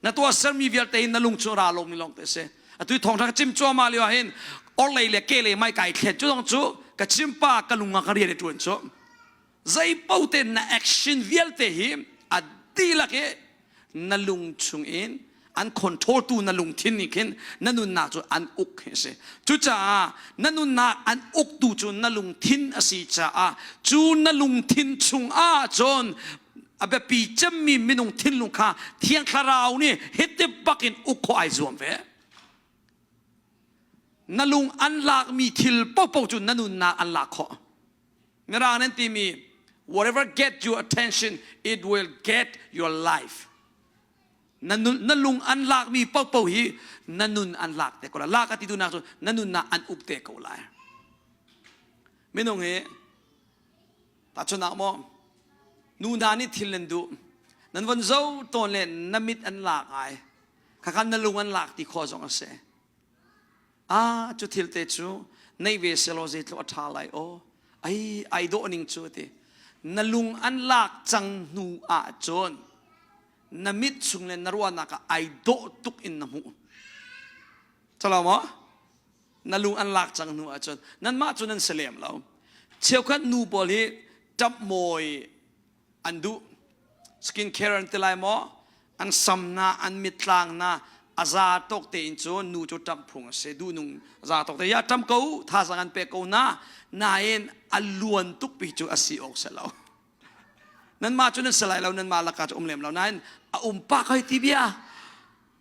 Na tuahsermi vialte hi na lung chung ra lomi lawngte a si. Atu thawngṭha ka chim cuahmah lio ah hin orhlei le kehlei mai kai thlet cu zong cu ka chimpa ka lung ah ka rian i ṭuan cu. Zeipaoh tein na action vialte hi a dihlak i na lung chungin an control tu na lungthin nih khin na nunnak cu an uk hi a si. Cucaah na nunnak an uktu cu na lungthin a si caah cu na lungthin chungah cun a biapi cemmi minung thinlung kha Thiang Thlarau nih hiti bak in uk khawh ai zuam ve. Na lung an lakmi thil paohpaoh cu na nunnak an lak khawh. Mirang nan timi whatever get your attention it will get your life. Na, nun, na lung an lakmi paohpaoh hi na nun an lak te ko lai. Lak a ti duhnak cu na nunnak an uk te ko lai. Minung hi tahchunhnak maw nu hna nih thil nan duh nan von zo tawn le na mit an lak ai khakhan na lung an lak ti khawh zong a si Ah, cu thil te cu nei ve selaw zeitluk a ṭha lai aw. Ai, ai dawh ning cu ti. Na lung an lak cang hnu ahcun na mit chung le na ruahnak ah ai dawh tuk in na hmuh. Calo maw? Na lung an lak cang hnu ahcun nanmah cu nan si lem lo. Cheukhat nu pawl hi ṭamh mawi an duh. Skin care an ti lai maw? An sam na, an mittlang na, a za tawk tein cun nu cu ṭamh phung a si. Duhnung za tawk te ya ṭam ko, thazaang an pek ko na, nain a luan tuk pi cu a si awk si lo. Nanmah cu nan si lai lo, nanmah lakah cu um lem lo nain a um pah ko hei ti bia.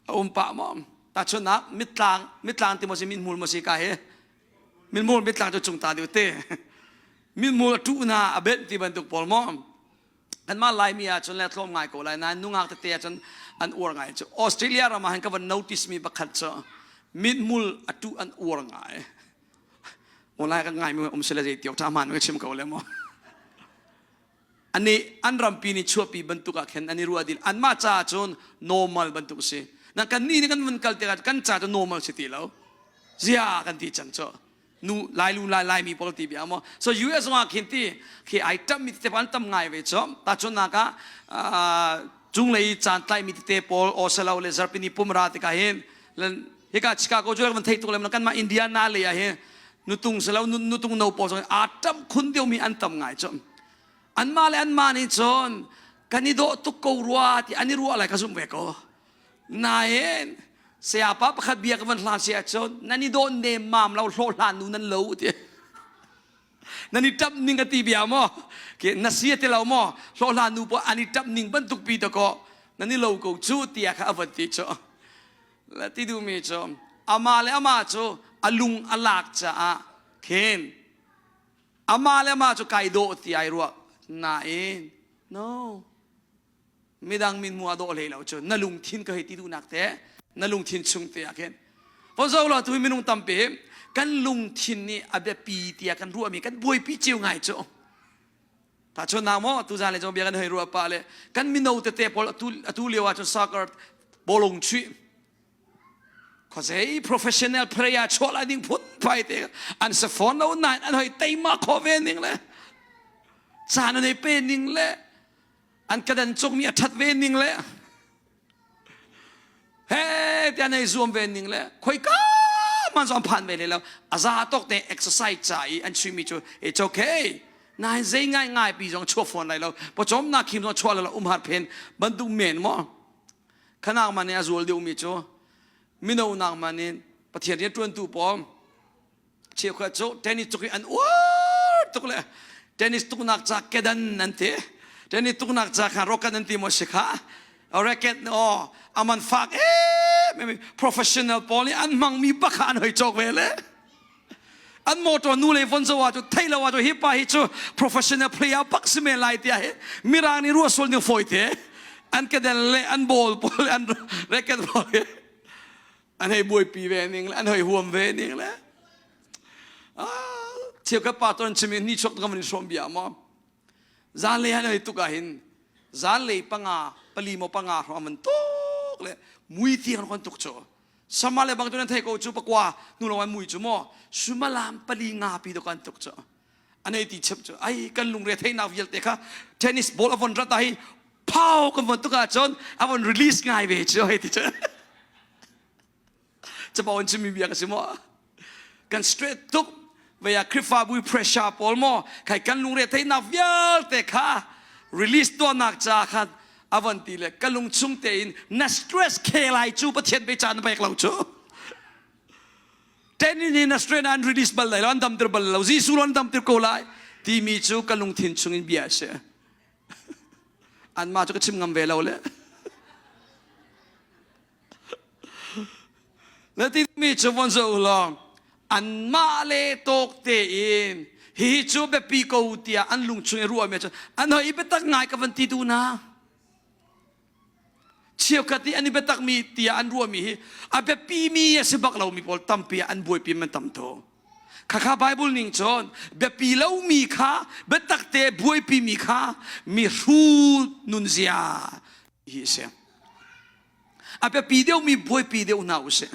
A um pah maw? Tahchunhnak mittlang, mittlang ti maw si mithmul maw si ka hi? Mithmul mittlang cu cung ta deuh te. Mithmul a tuh na a benh ti bantuk pawl maw? Kanmah Laimi ah cun le tlawm ngai ko lai nain nungak tete ah cun an uar ngai cu. Australia ram ah hin ka van notice mi pakhat cu mithmul a tuh an uar ngai. Online ka ngai mi um sila zei tiok tha man ka chim ko le mo. Ani an rampi ni chuapi bantuk ah khin an i ruah dil anmah ca cun normal bantuk si. Na kan ni nih kan vun kal tikah kan ca cu normal si ti lo. Zia kan ti cang cu. Nu lai lu lai lai mi pawl ti bia mo. So US zong ah khin ti khi ai tam mi te pan tam ngai ve chom. Ta chun nak ah cunglei caan tlai mi tete pawl osalo le zarpini pumra tikah hin hika Chicago cu kan theih tuk lem kan mah Indiana lei ah hin nutung silo nutung no pawl zong aa tam khun deuh mi an tam ngai cu anmah le anmah nih cun kan i dawh tuk ko rua ti an i ruah lai ka zumh ve ko nain sayapa pakhat bia ka van hlan si ahcun nan i dawh nemmam lo hlawh hlan nu nan lo ti nan i ṭap ning a ti bia maw ke na si a ti lo maw hlawhhlan nu pawl an i ṭap ning bantuk pi dakaw nan i lo ko cu tiah kha a van ti cu la ti duhmi cu amah le amah cu a lung a lak caah khin amah le amah cu kai dawh ti ai ruah nain no Midang min mu a dawh hlei lo cu na lungthin ka hei ti duhnak te na lungthin chung te ah khin Vozo lo tu minung tampi kan lungthin nih a biapi tiah kan ruahmi kan buaipi cio ngai cu. Tahchunhnak maw tuzan le zong bia kan hei ruah pah le kan mino tete pawl atu atu lio ah cun soccer bawlung chuih khuazei professional player chuah lai ding phunphai te an si fawn lo nain an hoi teima khawh ve ning le caan an ei pe ning le an ka dan cukmi a ṭhat ve ning le he tiah nei zuam ve ning le khoika man zong phan ve le lo a za tok te exercise ca i an chuimi cu it's okay nain zei ngai ngai pi zong chuah fawn lai lo pawcawm nak khim zong chuah lo umhar phen bantuk men mo khanak man in a zual deuh mi cu mino nak man in pathian rian tuantu pawl Cheukhat cu tennis tuk i an uar tuk le tennis tuknak ca kedan an ti. Tennis tuknak ca kha rocket an ti maw si kha? Racket aw aman fak em professional pawl nih an hmangmi bak kha an hoi cawk ve le. An motor nu le von zo ah cu thei lo ah cu hi pa hi cu professional player bak si men lai tiah hi mirang nih ruah sual ning fawi te an kedan le an ball pawl an racket pawl an hei buaipi ve ning le an hei huam ve ning le cheukhat pa ton chim ni chuak kan van hrawm bia maw zan lei han hei tuk ah hin zan lei panga pali maw panga hrawng man tuk le mui tiang kan tuk chu sama le bang tu nan thei ko chu pakwa nu lo mui chu maw sumalam pali nga pi do kan tuk chu anei ti chep chu ai kan lungre theihnak vialte kha tennis ball avon rat hi phau kan von tuk ahcun avon release ngai ve chu hei ti chu capo in chimmi bia ka si maw kan straight tuk vei ah Khrihfabu pressure pawl maw khai kan lungre theihnak vialte kha release tuahnak ca khan avon ti le ka lung chung tein na stress khe lai chu Pathian pe caan pek lo chu Tennis in Australia an release bal lai lo an damter bal lo Jesuh lo an damter ko lai timi cu ka lungthin chungin bia a si anmah cu ka chim ngam ve lo le na timi cu von zo law anmah le tawk tein hihi cu biapi ko tiah an lung chung i ruahmi cu an hoi biatak ngai ka van ti tu na Cheukhat nih an i biatakmi tiah an ruahmi hi a biapimi a si bak lomi pawl tampi ah an buaipi man tam tuk. Khakha Bible ning cun biapi lomi kha biatak te buaipimi kha mi hrut nunzia hi a si. A biapi deuhmi buaipi deuh hna usih.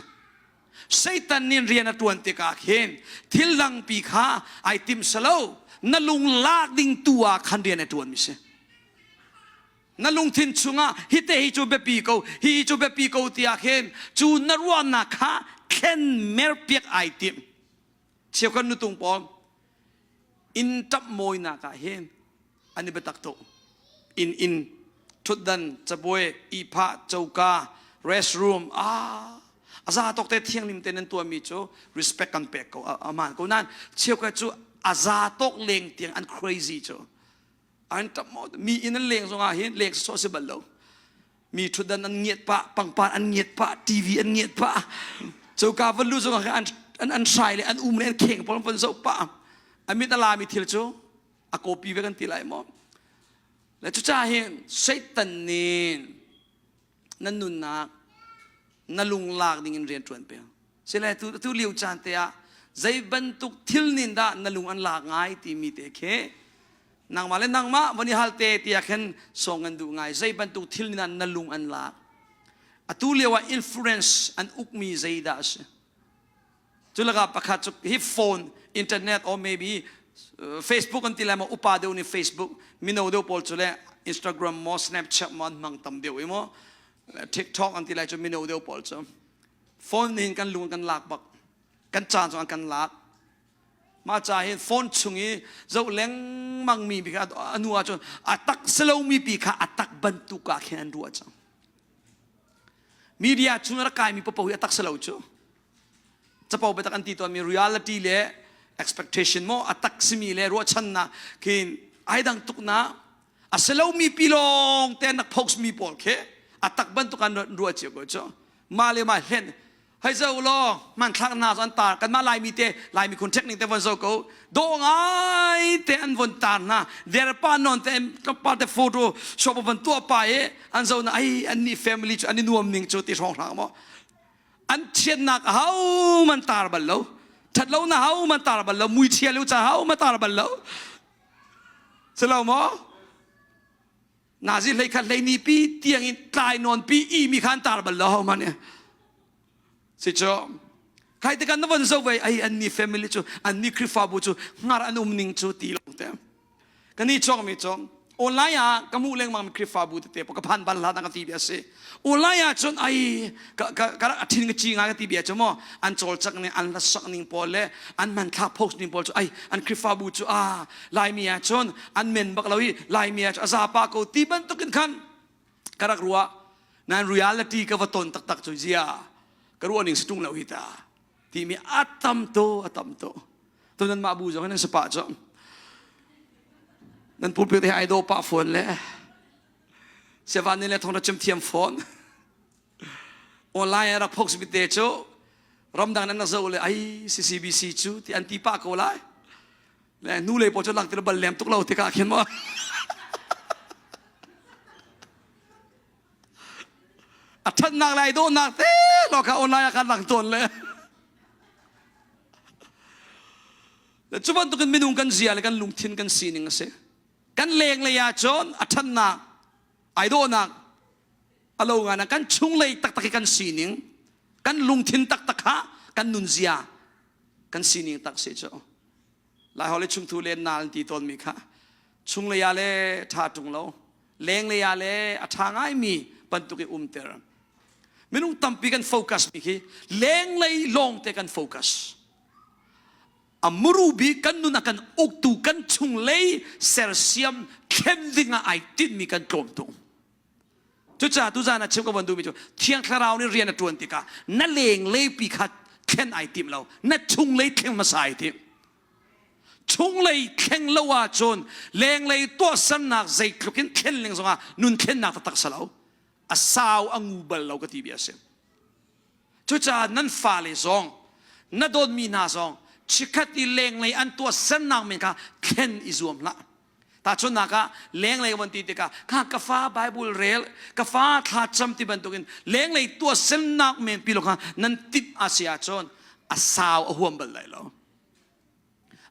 Satan nih rian a ṭuan tikah khin thil dangpi kha ai tim salo na lung lak ding tu ah khan rian a ṭuanmi si. Na lungthin chungah hite hi cu biapi ko, hi cu biapi ko tiah khin cu na ruahnak kha thlen merpiak ai tim. Cheukhat nutung pawl inn ṭamh mawinak ah hin an i biatak tuk. Inn inn. Thutdan, cabuai, ihphah, coka, restroom, ah a za tawk te thianghlim te nan tuahmi cu respect kan pek ko aman ko nain cheukhat cu a za tawk leng tiang an crazy cu an tap mo mi inn an leng zongah hin leng sawh si bal lo mi thutdan an ngiat pah pangpar an ngiat pah TV an ngiat pah coka van lu zongah an an an hrai le an um le an kheng pawl van zoh pah a mit a lami thil cu a copy ve kan ti lai maw le cucaah hin Satan nih nan nunnak na lung lak ding in rian ṭuan peng sile tu tu lio caan te ah zei bantuk thil nin dah na lung an lak ngai timi te khi nangmah le nangmah van i hal te tiah khin song an duh ngai zei bantuk thil nin na lung an lak atu lio ah influence an ukmi zeidah a si Cu lakah pakhat cu hi phone, internet or maybe Facebook an ti lai maw upa deuh nih Facebook, mino deuh pawl cu le Instagram maw Snapchat maw an hmang tam deuh i maw TikTok an ti lai cu mino deuh pawl cu phone nih kan lung kan lak bak kan caan zong an kan lak mah ca hin phone chung i zoh lengmang mi kha a nu ahcun a tak si lomi pi kha a tak bantuk ah khin an ruah cang media chung rak kaimi papo hi a tak si lo cu capo biatak an ti tawnmi reality le expectation maw a tak simi le ruahchannak khin ai dang tuk na a si lomi pi lawng te nak post mi pawl khi a tak bantuk an ruah cio ko cu mah le mah hlen hei zo law hmanthlak hna an tar kanmah laimi te laimi contact ning te von zo ko dawh ngai te an von tar hna derpa non te pa te photo shop von tuah pa i an zo na ai an ni family cu an i nuam ning cu ti hrawng hrang maw An thiannak ahohmanh tar bal lo. Ṭhatlonak ahohmanh tar bal lo. Muichia le ca ahohmanh tar bal lo. Si lo maw? Nazi hlei khat hlei ni pi tiang in tlai nawn pi i mi khan tar bal lo ahohmanh nih. Si cu khai te kan na von zo ve ai an ni family cu an ni Khrihfabu cu hngar an um ning cu ti lo te. Kan i cawkmi cu online ah ka hmuh lengmang mi Khrihfabu tete ka phan bal hlah ka ti bia si. Online ah cun ai ka ka ka a thin ka ci ngai ka ti bia cu maw an cawlcangh ning an hlasak ning pawl le an hmanthlak post ning pawl cu ai an Khrihfabu cu a Laimi ah cun an men bak lo i Laimi ah cu a zapa ko ti bantukin khan ka rak ruah. Nan reality ka va ton taktak cu zia ka ruah ning si tung lo hi ta timi a tam to a tam to. Tu nan mah bu zong in nan si pah cu. Nan pulpit he ai daw pah fawn le Sevan ni le thong ra chim thiam fawn. Online rak phok si te cu ramdang nan zo le ai CCBC cu ti an ti pah ko lai. Le nu le pawl cu lang ti bal lem tuk lo tikah khin maw. A ṭhatnak le ai dawhnak te lo kha online ah khan lang tawn le. Cu bantukin minung kan zia le kan lungthin kan sining a si. Kan lenglei ah cun a ṭhatnak, ai dawhnak, a lo ngai kan chunglei taktak hi kan sining, kan lungthin taktak kha kan nunzia, kan sining tak si cu. Laiholh i chungthu len naal an ti tawnmi kha chunglei ah le ṭha ṭung lo, lenglei ah le a ṭha ngaimi bantuk i umter. Minung tampi kan focus mi khi lenglei lawngte kan focus. A muru bik kan nun a kan uktu kan chunglei sersiam thlen ding ah ai tinhmi kan tlawm tuk. Cucaah tuzaan ah chim ka van duhmi cu Thiang Thlarau nih rian a ṭuan tikah na lenglei pi kha thlen ai tim lo, na chunglei thleng hmasa ai tim. Chunglei thleng lo ahcun lenglei tuahsernak zeitluk in thlen ling zongah nun thlennak taktak si lo. A sau a ngu bal lo ka ti bia a si. Cucaah nan fale zong na dawtmi hna zong chikkhat i lenglei an tuahsernak men kha thlen i zuam hlah. Tahchunhnak ah lenglei van ti tikah kha ka fa Bible rel, ka fa thla cam ti bantukin lenglei tuahsernak men pi lo kha nan timh a si ahcun a sau a huam bal lai lo.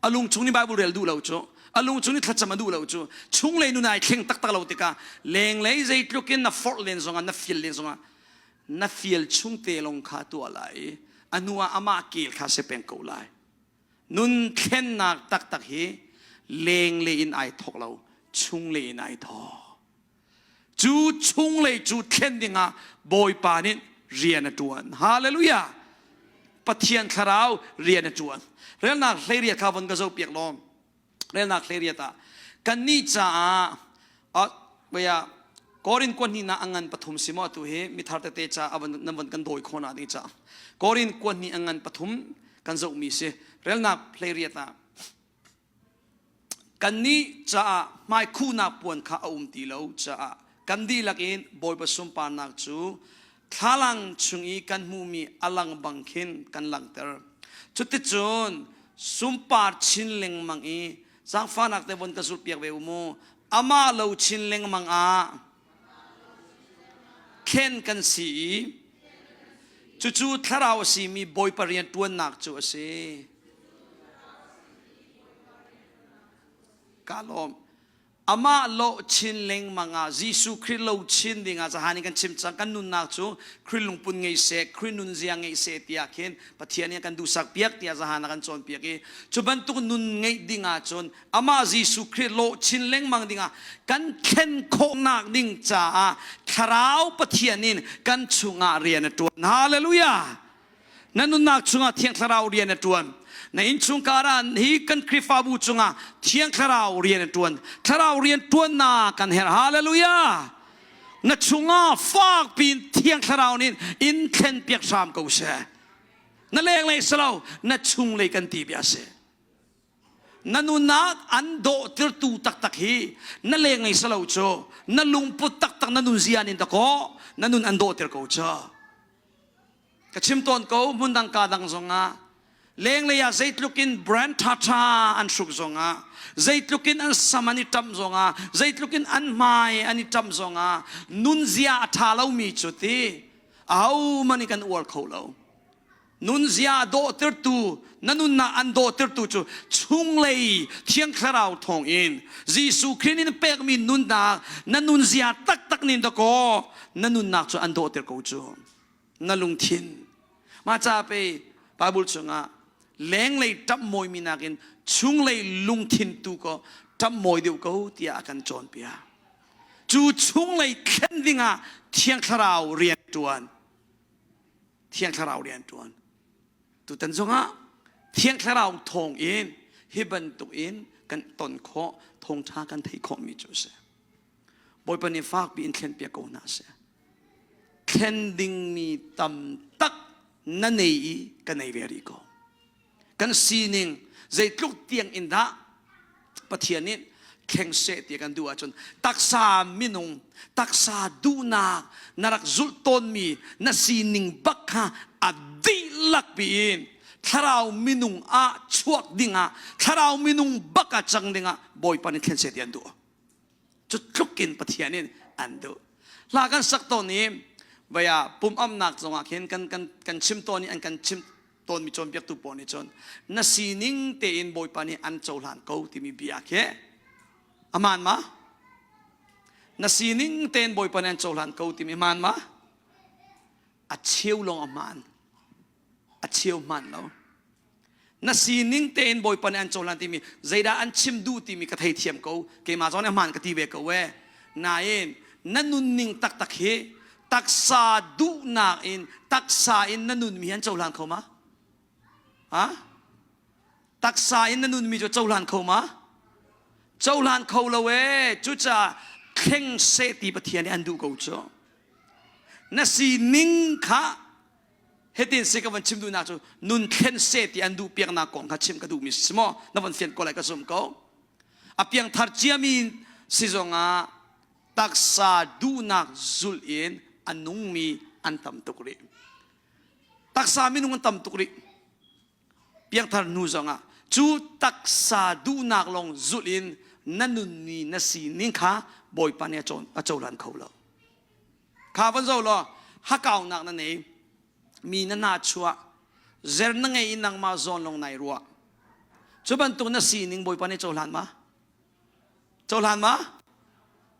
A lung chung nih Bible rel duh lo cu, a lung chung nih thlacam a duh lo cu, chunglei nun ai thleng taktak lo tikah lenglei zeitluk in na forh len zongah na fial len zongah na fial chung te lawng kha tuah lai i a hnu ah amah kel kha si peng ko lai. Nun thlennak taktak hi lenglei in ai thawk lo, chunglei in ai thawk. Cu chunglei cu thlen dingah Bawipa nih rian a ṭuan. Hallelujah! Pathian thlarau rian a ṭuan. Relnak hleiriat kha von ka zohpiak law. Relnak hleiriat ah kannih caah ah Korin kuan hnih na angan pathum si maw atu hi mithar tete ca avan nan van kan dawi khawh na ding ca. Korin kuan hnih angan pathum kan zohmi si. Relnak hlei ah Kannih caah hmaikhuhnak puan kha a um ti lo caah kan dihlak in Bawipa sunparnak cu thlalang chung i kan hmuhmi a lang bang khin kan langhter. Cuticun sunpar chin lengmang i zaangfahnak te von ka zulhpiak ve u mu. Amah lo chin lengmang ah thlen kan si i cucu thlarau a simi Bawipa rian ṭuannak cu a si. Ka lawm. Amah lawh chin lengmang ah Jesuh Khrih lo chin ding ah zahan in kan chim cang kan nunnak cu Khrih lungput ngei seh Khrih nunzia ngei seh tiah khin Pathian nih a kan duhsak piak tiah zahan a kan cawnpiak i cu bantuk nun ngeih ding ah cun amah Jesuh Khrih lawh chin lengmang ding ah kan thlen khawhnak ding caah Thlarau Pathian in kan chungah rian a ṭuan. Hallelujah! Na nunnak chungah Thiang Thlarau rian a ṭuan. Na innchungkhar ah hi kan Khrihfabu cungah Thiang Thlarau rian a ṭuan. Thlarau rian ṭuannak kan herh. Hallelujah! Na chungah fak piin Thiang Thlarau nih in thlen piak hram ko seh. Na lenglei si lo, na chunglei kan ti bia si. Na nunnak an dawhtertu taktak hi na lenglei si lo cu na lungput taktak na nunzia nin dakaw na nun an dawhter ko cu. Ka chim tawn ko hmundang ka dang zongah lenglei ah zeitluk in brand ṭhaṭha an hruk zongah zeitluk in an sam an i ṭamh zongah zeitluk in an hmai an i ṭamh zongah nunzia a ṭha lomi cu ti ahohmanh nih kan uar kho lo. Nunzia a dawhtertu na nunnak an dawhtertu cu chunglei Thiang Thlarau thawngin Jesuh Khrih nih pekmi nunnak na nunzia taktak nin dakaw na nunnak cu an dawhter ko cu. Na lungthin. Mah ca pe Bible chungah lenglei ṭamh mawimi nakin chunglei lungthin tu ko ṭamh mawi deuh ko tiah a kan cawnpiak. Cu chunglei thlen dingah Thiang Thlarau rian ṭuan. Thiang Thlarau rian ṭuan. Tutan zongah Thiang Thlarau thawng in hi bantuk in kan ton khawh, thawngṭha kan theih khawhmi cu a si. Bawipa nih fakpi in thlenpiak ko hna seh. Thlen dingmi tam tak na nei i ka nei ve rih ko. Kan sining zeitluk tiang in dah Pathian nih thleng seh ti kan duh ahcun taksa minung taksa duhnak na rak zulh tawnmi na sining bak kha a dihlak piin thlarau minung ah chuak dingah thlarau minung bak ah cang dingah Bawipa nih thlen seh ti an duh. Cu tluk in Pathian in an duh. Hla kan sak tawn i vaya pum amnak zongah khin kan kan kan chim tawn i an kan chim tawnmi cawnpiaktu pawl nih cun na sining tein Bawipa nih an cohlan ko timi bia khi aman ma? Na sining tein Bawipa nih an cohlan ko timi hmaan ma? A cheu lawng a hmaan. A cheu hmaan lo. Na sining tein Bawipa nih an cohlan timi zeidah an chim duh timi ka theithiam ko. Keimah zong nih hmaan ka ti ve ko e. Nain na nunning taktak hi taksa duhnak in taksa in na nunmi hi an cohlan kho ma? Ha? Taksa in na nunmi cu cohlan kho ma? Cohlan kho lo e. Cucaah thleng seh ti Pathian nih an duh ko cu. Na sining kha hitin si ka van chim duhnak cu nun thlen seh ti an duh piaknak kong kha chim ka duhmi si maw na van fian ko lai ka zum ko a piangthar ciami si zongah taksa duhnak zulh in a nungmi an tam tuk rih taksa minung an tam tuk rih piangthar hnu zongah cu taksa duhnak lawng zulh in na nunmi na sining kha Bawipa nih a cohlan kho lo Kha van zo law hakaunak na nei mi na na chuah zer na ngei i nangmah zawn lawng nai ruah cu bantuk na sining Bawipa nih cohlan ma cohlan ma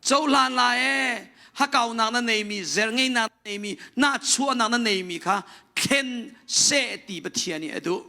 cohlan la e hakaunak na neimi zer ngeinak na neimi na chuahnak na neimi kha thlen seh ti Pathian nih a duh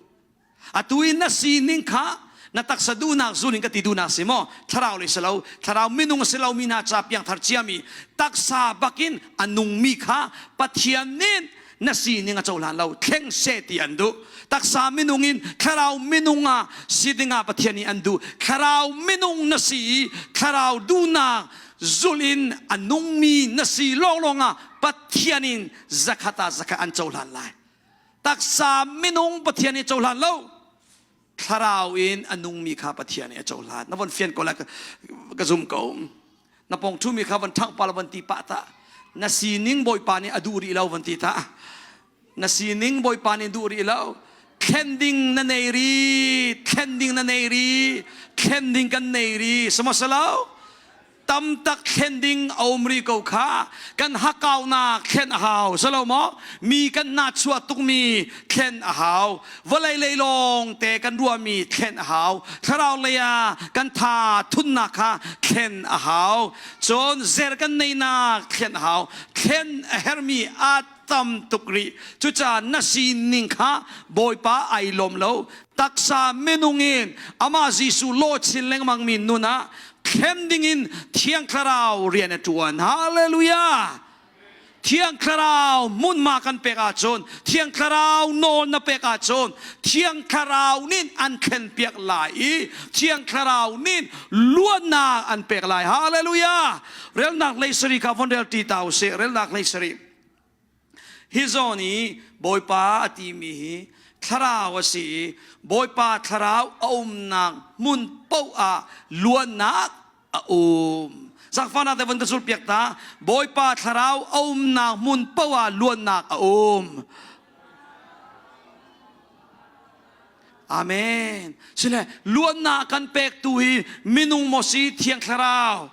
Atu in na sining kha na taksa duhnak zul in ka ti duhnak si maw? Thlarau lei si lo, thlarau minung a si lomi hna ca piangthar ciami taksa bakin a nungmi kha Pathian nih na sining a cohlan lo, thleng seh ti an duh. Taksa minung in thlarau minung ah si dingah Pathian nih an duh. Thlarau minung na si i thlarau duhnak. zul in a nungmi na si lawnglawng ah Pathian in zakhat ah zakhat an cohlan lai. Taksa minung Pathian nih cohlan lo. Thlarau in a nungmi kha Pathian nih a cohlan. Na von fian ko lai ka zum ko. Na pong ṭhumi kha von ṭhangh pa la von ti pah ta. Na sining Bawipa nih a duh rih lo von ti ta. Na sining Bawipa nih duh rih lo. Thlen ding na nei ri, thlen ding na nei ri, thlen ding kan nei ri. Samasalo? Tamtak thlen ding a um rih ko kha. Kan hakkaunak thlen a hau. Salo maw? Mi kan nahchuah tukmi thlen a hau. Vawlei lei lawng te kan ruahmi thlen a hau. Thlarau lei ah kan tha thunnak kha thlen a hau. Cun zer kan neinak thlen a hau. Thlen a hermi a tam tuk rih. Cucaah na sining kha Bawipa ai lawm lo. Taksa minung in amah Jesuh law chin lengmangmi nun ah thlen dingin Thiang Thlarau rian a ṭuan. Hallelujah! Thiang Thlarau hmunhma kan pek ahcun, Thiang Thlarau nawl na pek ahcun, Thiang Thlarau nih an thlenpiak lai i Thiang Thlarau nih luatnak an pek lai. Hallelujah! Relnak lei sari kha von rel ṭi ta usih. Relnak lei sari. Hi zawn i Bawipa a timi hi thlarau a si i Bawipa thlarau a umnak hmun paoh ah luannak a um. Zakfahnak te von ka zulpiak ta. Bawipa thlarau a umnak hmun paoh ah luannak a um. Amen. Sile luannak kan pektu hi minung maw si Thiang Thlarau?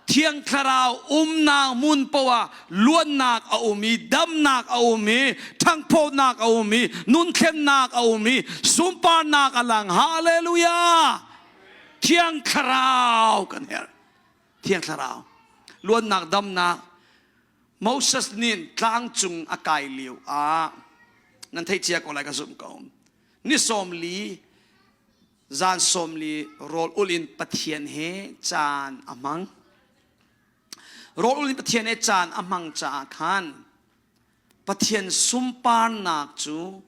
Thiang Thlarau umnak hmun poah luannak a um i damnak a um i ṭhangphawtnak a um i nunthlennak a um i sunparnak a lang. Hallelujah! Thiang Thlarau kan herh. Thiang Thlarau. Luannak, damnak. Moses nih tlang cung a kai lio ah nan theih cia ko lai ka zumh ko. Ni 40 Zan 40 rawl ul in Pathian he caan a hmang. Rawl ul in Pathian he caan a hmang caah khan Pathian sunparnak cu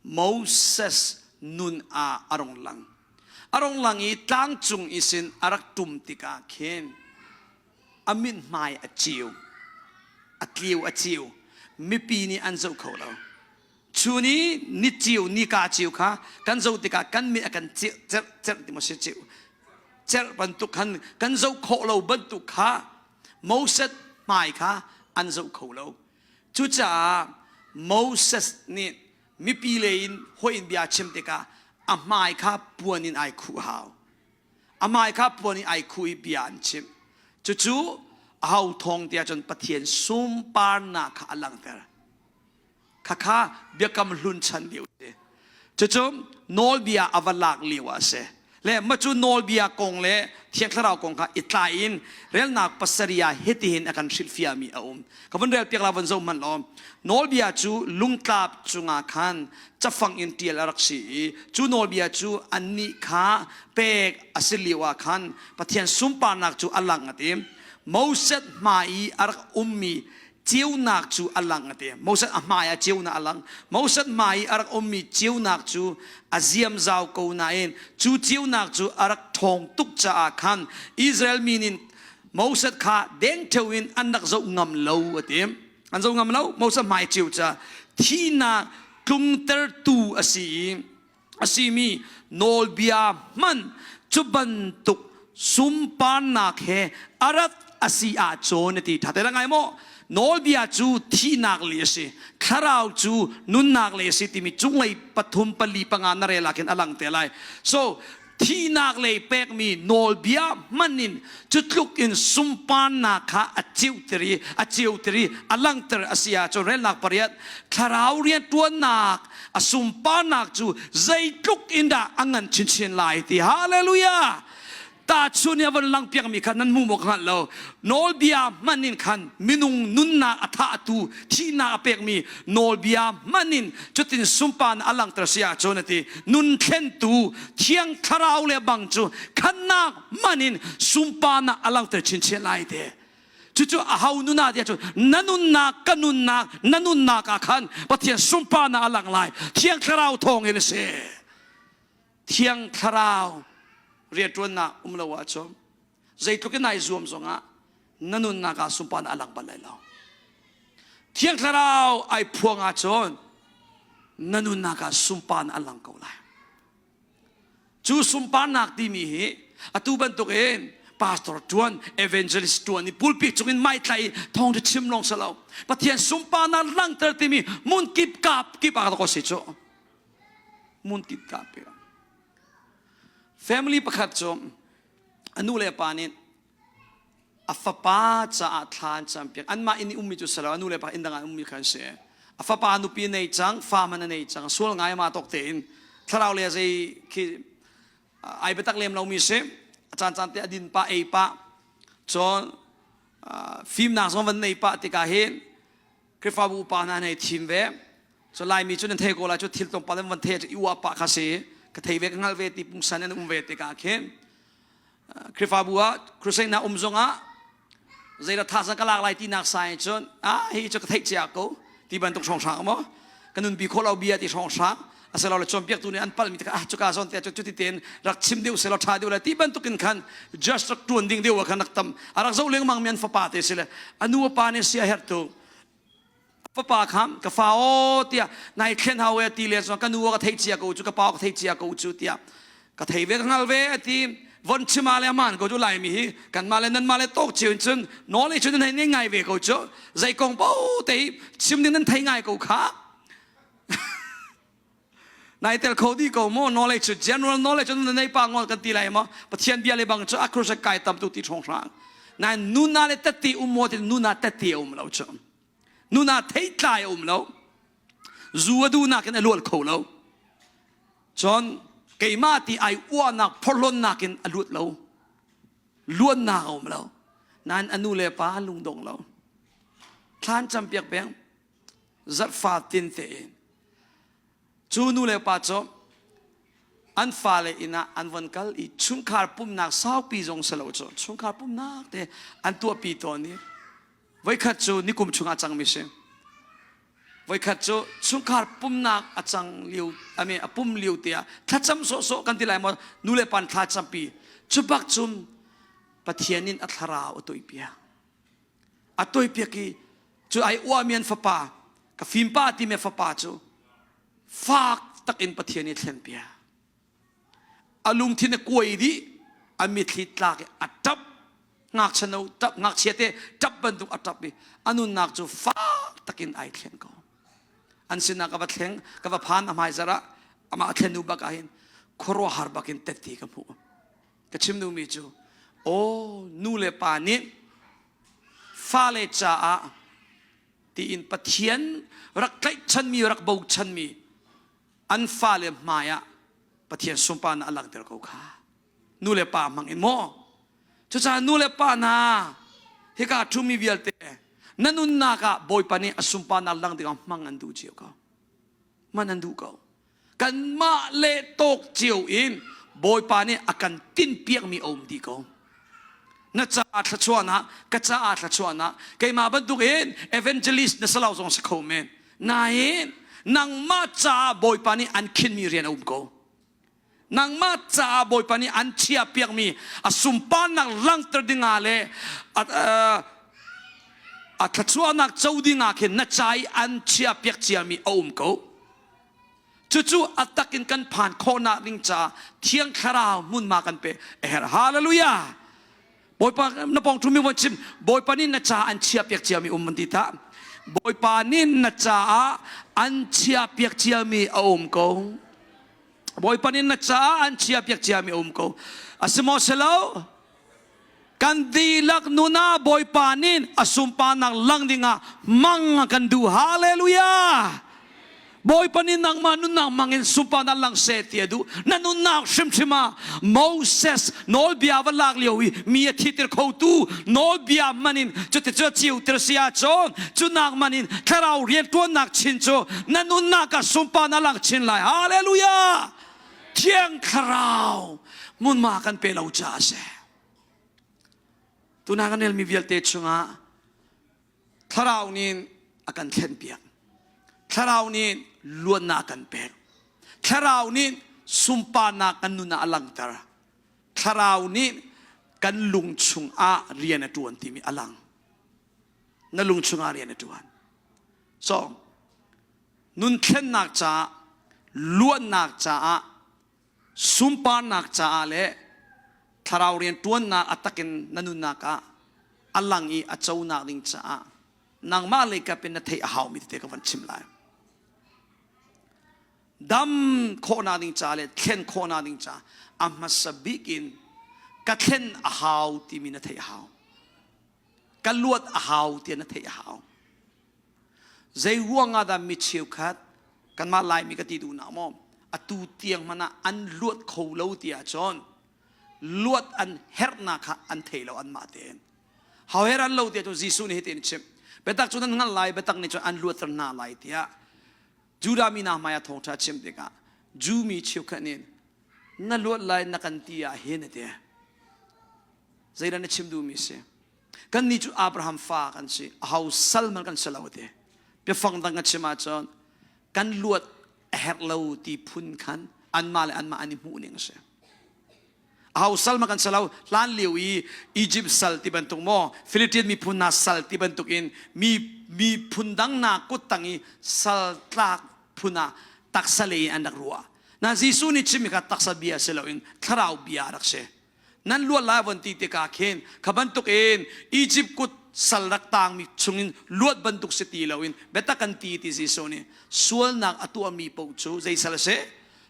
Moses nun ah a rung lang. A rung lang i tlang cung isin a rak ṭum tikah khin a mithmai a ciu, a tliu a ciu. Mipi nih an zoh kho lo. Chun i ni ciu nika ciu kha kan zoh tikah kan mit a kan cerh cerh cerh ti maw si ciu cerh bantuk khan kan zoh khawh lo bantuk kha Moses hmai kha an zoh kho lo. Cucaah Moses nih mipi lei in hoi in bia chim tikah a hmai kha puan in ai khuh hau. A hmai kha puan in ai khuh i bia an chimh. Cucu aho thawng tiah cun Pathian sunparnak kha a langhter. Khakha biakam hlun chan lio si. Cucu nawlbia a va lak lio ah a si. Le mah cu nawlbia kong le Thiang Thlarau kong kha i tlai in relnak pasarih ah hitihin a kan hrilhfiahmi a um. Ka vun rel piak la von zoh hmanh law. Nawlbia cu lungtlap cungah khan cafang in ṭial a rak si i cu nawlbia cu annih kha pek a si lio ah khan Pathian sunparnak cu a lang a ti. Moses hmai i a rak ummi ceunak cu a lang a ti. Moses a hmai ah ceunak a lang. Moses hmai i a rak ummi ceunak cu a ziam zau ko nain cu ceunak cu a rak ṭhawng tuk caah khan Israel mi nih Moses kha dengtheo in an rak zoh ngam lo a ti. An zoh ngam lo. Moses hmai ceu ca thihnak tlungtertu a si i a simi nawlbia hmanh cu bantuk sunparnak he a rat a si ahcun a ti. Ṭha te ngai maw? Nawlbia cu thihnak le a si, thlarau cu nunnak le a si timi cunglei pathum pali panga na rel ah khin a lang te lai. So thihnak lei pekmi nawlbia hman in cu tluk in sunparnak kha a ceuter i a ceuter i a langhter a si ahcun relnak pariat thlarau rianṭuannak a sunparnak cu zeitluk in dah a ngan chinchin lai ti. Hallelujah! Tahchun i a von langpiakmi kha nan hmu maw ka hngalh lo. Nawlbia hman in khan minung nunnak a thahtu thihnak a pekmi nawlbia hman in cutin sunparnak a langhter si ahcun a ti. Nun thlentu Thiang Thlarau le bang cu khannak hman in sunparnak a langhter chinchin lai te. Cucu a ho nun ah tiah cun na nunnak ka nunnak na nunnak ah khan Pathian sunparnak a lang lai. Thiang Thlarau thawng in a si. Thiang Thlarau rianṭuannak um lo ahcun. Zeitluk in nai zuam zongah na nunnak ah sunparnak a lang bal lai lo. Thiang Thlarau ai phuang ahcun na nunnak ah sunparnak a lang ko lai. Cu sunparnak timi hi atu bantukin pastor tuan, evangelist tuan i pulpit cungin maitlai i thawngṭha chim lawng si lo. Pathian sunparnak langhter timi mun kip kap kip ah ko si cu. Mun kip kap ah. Family pakhat cu a nu le pa nih a fapa caah thla an campiak. Anmah inn i ummi cu si lo, a nu le pa inn dang ah ummi kha an si. A fapa nupi nei cang, fa man a nei cang, sual ngai ma tawk tein thlarau le zei khi ai biatak lem lomi si. A caan caan te a din pa ei pa cun fimnak zong van nei pah tikah hin Khrihfabu upa hna nei thim ve. So Laimi cu nan thei ko lai cu thil tlawmpal an van thei i uah pah kha si. Ka thei ve ka hngal ve ti pungsan an um ve tikah khin Khrihfabu ah crusade na um zongah zeidah thazaang ka lak lai ti nak sai cun ah hi cu ka theih cia ko ti bantuk hrawnghrang maw ka nunpi khawh lo bia ti hrawnghrang asilo le cawnpiaktu nih an palmi te ah cuka zawn te cu cuti tein rak chim deuh selaw ṭha deuh lai ti bantuk in khan just rak ṭuan ding deuh ah khan rak tam a rak zoh lengmang mi an fapa te si le a nu a pa nih sia herh tu fapa kha ka fa aw tiah nai thlen hau e ti le cun ka nu ka theih cia ko cu ka pa ka theih cia ko cu tiah ka thei ve ka hngal ve ati von chima le aman ko cu laimi hi kan mah le nan mah le tawk cio in cun knowledge nan hei nei ngai ve ko cu zei kong po te chim ding nan thei ngai ko kha Nai tel kho di ko mo knowledge cu general knowledge cu nei pa ngol kan ti lai mo Pathian bia le bang cu akrus kai tam tu ti thong hrang nai nuna le tatti um mo ti nuna tatti um lo chu nuna thei tlai um lo zu adu nakin a lual kho lo cun keimah ti ai uahnak phorhlonnak in a lut lo luannak a um lo nain a nu le pa lungdong lo thlan campiak peng zarhfa tin tein cu nu le pa cu an fale inn ah an von kal i chungkhar pumnak saupi zong si lo cu chungkhar pumnak te an tuahpi tawn i voikhat cu nikum chungah cangmi si voikhat cu chungkhar pumnak a cang lio ame a pum lio te ah thlacam sawhsawh kan ti lai maw nu le pan thla campi cu bak cun Pathian in a thlarau a tuihpiak a tuaipiak i cu ai uahmi an fapa ka fimpa timi fapa cu fak takin Pathian i thlenpiak a lungthin a kuai dih a mitthli tlak i a ṭap ngakchia no ṭap ngakchia te ṭap bantuk a ṭap i a nunnak cu fak takin ai thlen ko an sinah ka va thleng ka va phan a hmai zarah amah a thlen nu bak ah hin khuaruahhar bakin tette ka hmuh Ka chim duhmi cu aw nu le pa nih fale caah tiin Pathian rak tlaihchanmi rak bochanmi an fale hmai ah Pathian sunparnak a langhter ko kha nu le pa hmang in maw cucaah nu le pa hna hika ṭhumi vialte na nunnak ah Bawipa nih a sunparnak lang dingah hmang an duh cio ko hman an duh ko kanmah le tawk cio in Bawipa nih a kan tinhpiakmi a um dih ko. Na caah thluachuahnak, ka caah thluachuahnak, keimah bantuk in evangelist na si lo zong si kho men. Nain nangmah caah Bawipa nih an khinmi rian a um ko. Nangmah caah Bawipa nih an chiahpiakmi a sunparnak langhter dingah le a thluachuahnak co dingah khin na ca i an chiahpiak ciami a um ko. Cucu a tak in kan phan khawhnak ding caah Thiang Thlarau hmunhma kan pe a herh. Hallelujah! Bawipa na pawng ṭhumi von chim Bawipa nih na caah an chiahpiak ciami um an ti ta. Bawipa nih na caah an chiahpiak ciami a um ko. Bawipa nih na caah an chiahpiak ciami a um ko. A si maw si lo? Kan dihlak nun ah Bawipa nih a sunparnak lang dingah mang a kan duh. Hallelujah! Bawipa nih nangmah nunnak mang in sunparnak lang seh ti a duh. Na nunnak hrimhrim ah Moses nawlbia va lak lio i mi a thitir khotu nawlbia man in cuti cu ciutir si ahcun cu nak man in thlarau rianṭuannak chin cu na nunnak ah sunparnak lang chin lai. Hallelujah! Thiang Thlarau hmunhma kan pe lo caah a si. Tuna kan relmi vialte chungah Thlarau nih a kan thlenpiak. Thlarau nih luatnak a kan pek. Thlarau nih sunparnak kan nun ah a langhter. Thlarau nih Kan lung chungah rian a ṭuan timi a lang. Na lung chungah rian a ṭuan. So, nun thlennak caah, luatnak caah, sunparnak caah le thlarau rian ṭuannak a takin na nunnak ah a lang i a conak ding caah nangmah lei kap in na theih a haumi tete ka van chim lai. Dam khawhnak ding ca le thlen khawhnak ding ca a hmasa bik in ka thlen a hau timi na theih a hau. Ka luat a hau tiah na theih a hau. Zei ruang ah dah mi cheukhat kanmah Laimi ka ti duhnak maw atu tiang hmanh ah an luat kho lo ti ahcun luat an herhnak kha an thei lo anmah tein. However an lo tiah cun Jesuh nih hitin a chimh. Biatak cu nan hngalh lai, biatak nih cun an luatter hna lai tiah Judah mi hna hmai ah thawngṭha a chim tikah Jew mi cheukhat nih na luat lai na kan ti ah hin a ti. Zeidah na chim duhmi si? Kannih cu Abraham fa kan si, aho sal man kan si lo a ti. Biafang dang ka chim ahcun kan luat a herh lo ti phun khan anmah le anmah an i hmuh ning a si. Aho sal ma kan si lo hlan lio i Egypt sal ti bantuk maw Philippine miphun hna sal ti bantuk in mi miphun dang hna kut tang i sal tlak phun ah taksa lei in an rak ruah. Na Jesuh nih chimmi kha taksa bia si loin thlarau bia a rak si. Nan luat lai von ti tikah khin kha bantuk in Egypt kut sal rak tangmi chungin luat bantuk si ti loin biatak kan ti ti Jesuh nih sualnak a tuahmi paoh cu zei sal a si?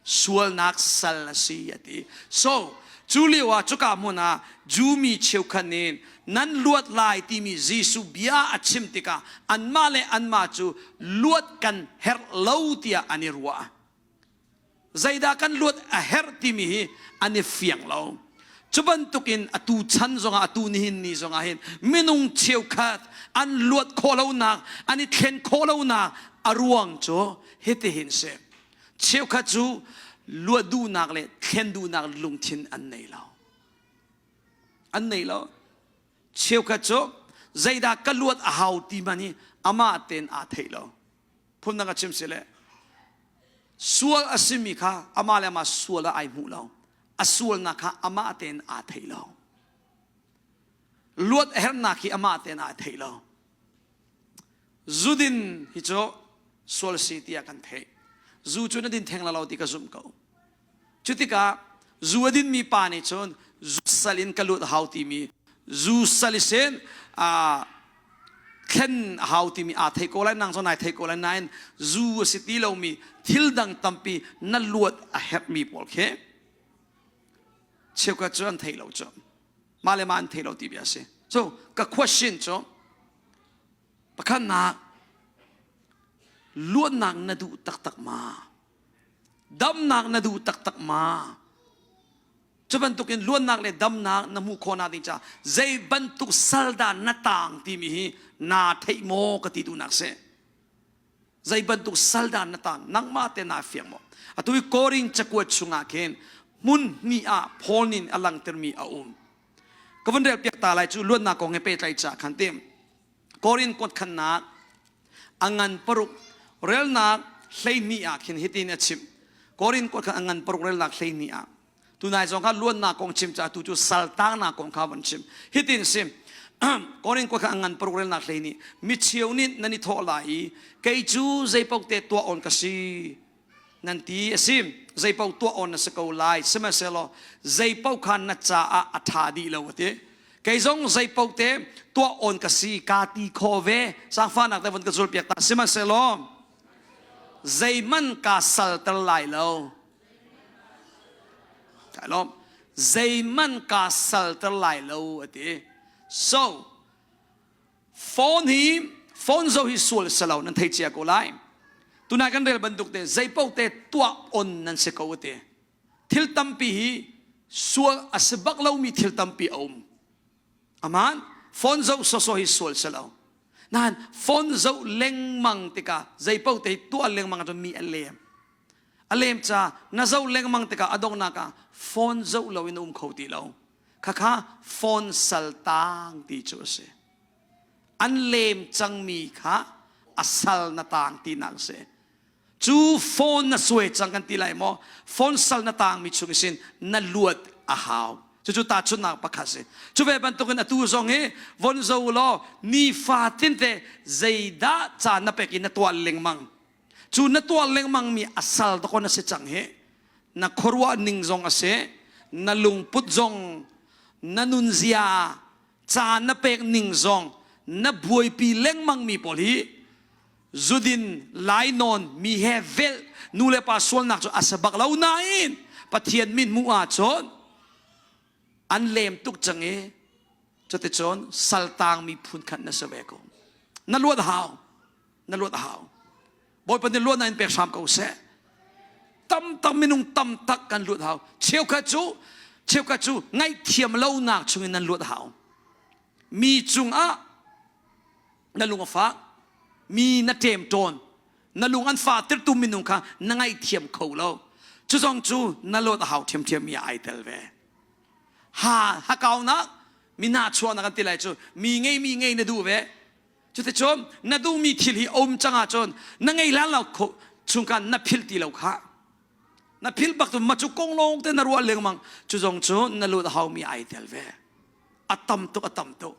Sualnak sal a si a ti. So cu lio ah cuka hmun ah Jew mi cheukhat nih nan luat lai timi Jesuh bia a chim tikah anmah le anmah cu luat kan herh lo tiah an i ruah. Zeidah kan luat a herh timi hi an i fiang lo. Cu bantukin atu chan zongah atu nihin ni zongah hin minung cheukhat an luat khawh lonak an i thlen khawh lonak a ruang cu hitihin si. Cheukhat cu luat duhnak le thlen duhnak lungthin an nei lo. An nei lo. Cheukhat cu zeidah ka luat a hau ti man hi amah tein aa theih lo. Phundang a chim si le sual a simi kha amah le amah sual ah ai hmuh lo. A sualnak kha amah tein aa theih lo. Luat a herhnak hi amah tein aa theih lo. Zudin hi cu sual si tiah kan theih. Zu cu na din theng la lo ti ka zumh ko. Cu tikah zu a dinmi pa nih cun zu sal in ka lut hau timi zu sal i sin thlen a hau timi aa thei ko lai nang zong nai thei ko lai nain zu a si ti lomi thil dang tampi na luat a herhmi pawl khi cheukhat cu an thei lo cu mah le mah an thei lo ti bia a si. So ka question cu Pakhatnak, luatnak na duh taktak ma? Damnak na duh taktak ma? Cu bantukin luatnak le damnak na hmuh khawhnak ding caah zei bantuk sal dah na taang timi hi naa theih maw ka ti duhnak si. Zei bantuk sal dah na taang nangmah te naa fiang maw? Atu i Korin cakuat chungah khin hmun hnih ah Paul nih a langhtermi a um. Ka vun rel piak ta lai cu luatnak kong he pehtlaih ca khan tim. Korin kuatkhannak a ngan paruk relnak 12 ah khin hitin a chim. Korin kuatkhan a ngan paruk relnak 12 ah tunai zong kha luannak kong chim ca tu cu saltangnak kong kha von chim. Hitin sim. Korin kuatkhan a ngan paruk relnak 12 mi cheu nih nan i thawh lai i kei cu zeipaoh te tuah on ka si nan ti a si zeipaoh tuah on na si ko lai sihmanhsehlaw zeipaoh kha na caah a ṭha dih lo a ti kei zong zeipaoh te tuah on ka si ka ti kho ve zaangfahnak te von ka zul piak ta sihmanhsehlaw zeihmanh ka salter lai lo kai lawm zeihmanh ka salter lai lo a ti so Phone hi phone zoh hi sual si lo nan thei cia ko lai. Tunai kan rel bantuk te zeipaoh te tuah on nan si ko te. Thil tampi hi sual a si bak lomi thil tampi a um. Aman phone zoh soso hi sual si lo. Nain phone zoh lengmang tikah zeipaoh te tuah lengmang ahcun mi a lem. A lem ca na zoh lengmang tikah a donghnak ah phone zoh lo in um kho ti lo. Khakha phone sal taang ti cu a si. An lem cangmi kha a sal na taang tinak a si. Cu phone na suai cang kan ti lai maw? Phone sal na taangmi chung sin na luat a hau. Cucu tahchunhnak pakhat si. Cu ve bantukin atu zong hi von zo law nifa tinte zeidah caan na pek i na tuah lengmang. Cu na tuah lengmang mi a sal dakaw na si cang hi. Na khuaruah ning zong a si, na lungput zong, na nunzia, caan na pek ning zong, na buaipi lengmang mi pawl hi zudin lainawn mi he velh nu le pa sualnak cu a si bak lo nain Pathian min hmuh ahcun an lem tuk cang i cuticun saltang mi phun khat na si ve ko. Na luat hau. Na luat hau. Bawipa nih luatnak in pek hram ko seh. Tam tak minung tam tak kan luat hau. Cheukhat cu cheukhat cu ngaihthiam lonak chungin nan luat hau. Mi cungah na lung a fak mi na ṭem tawn na lung an fahtertu minung kha na ngaihthiam kho lo cu zong cu na lawt a hau ṭhiamṭhiam mi ah ai tel ve ha hakaunak mi nahchuahnak an ti lai cu mi ngei mi ngei na duh ve cuticun na duhmi thil hi um cang ahcun na ngei hlan lo chung khan na philh ti lo kha na philh bak tu ma cu kong lawng te na ruah lengmang cu zong cu na lut a haumi ai tel ve a tam tuk a tam tuk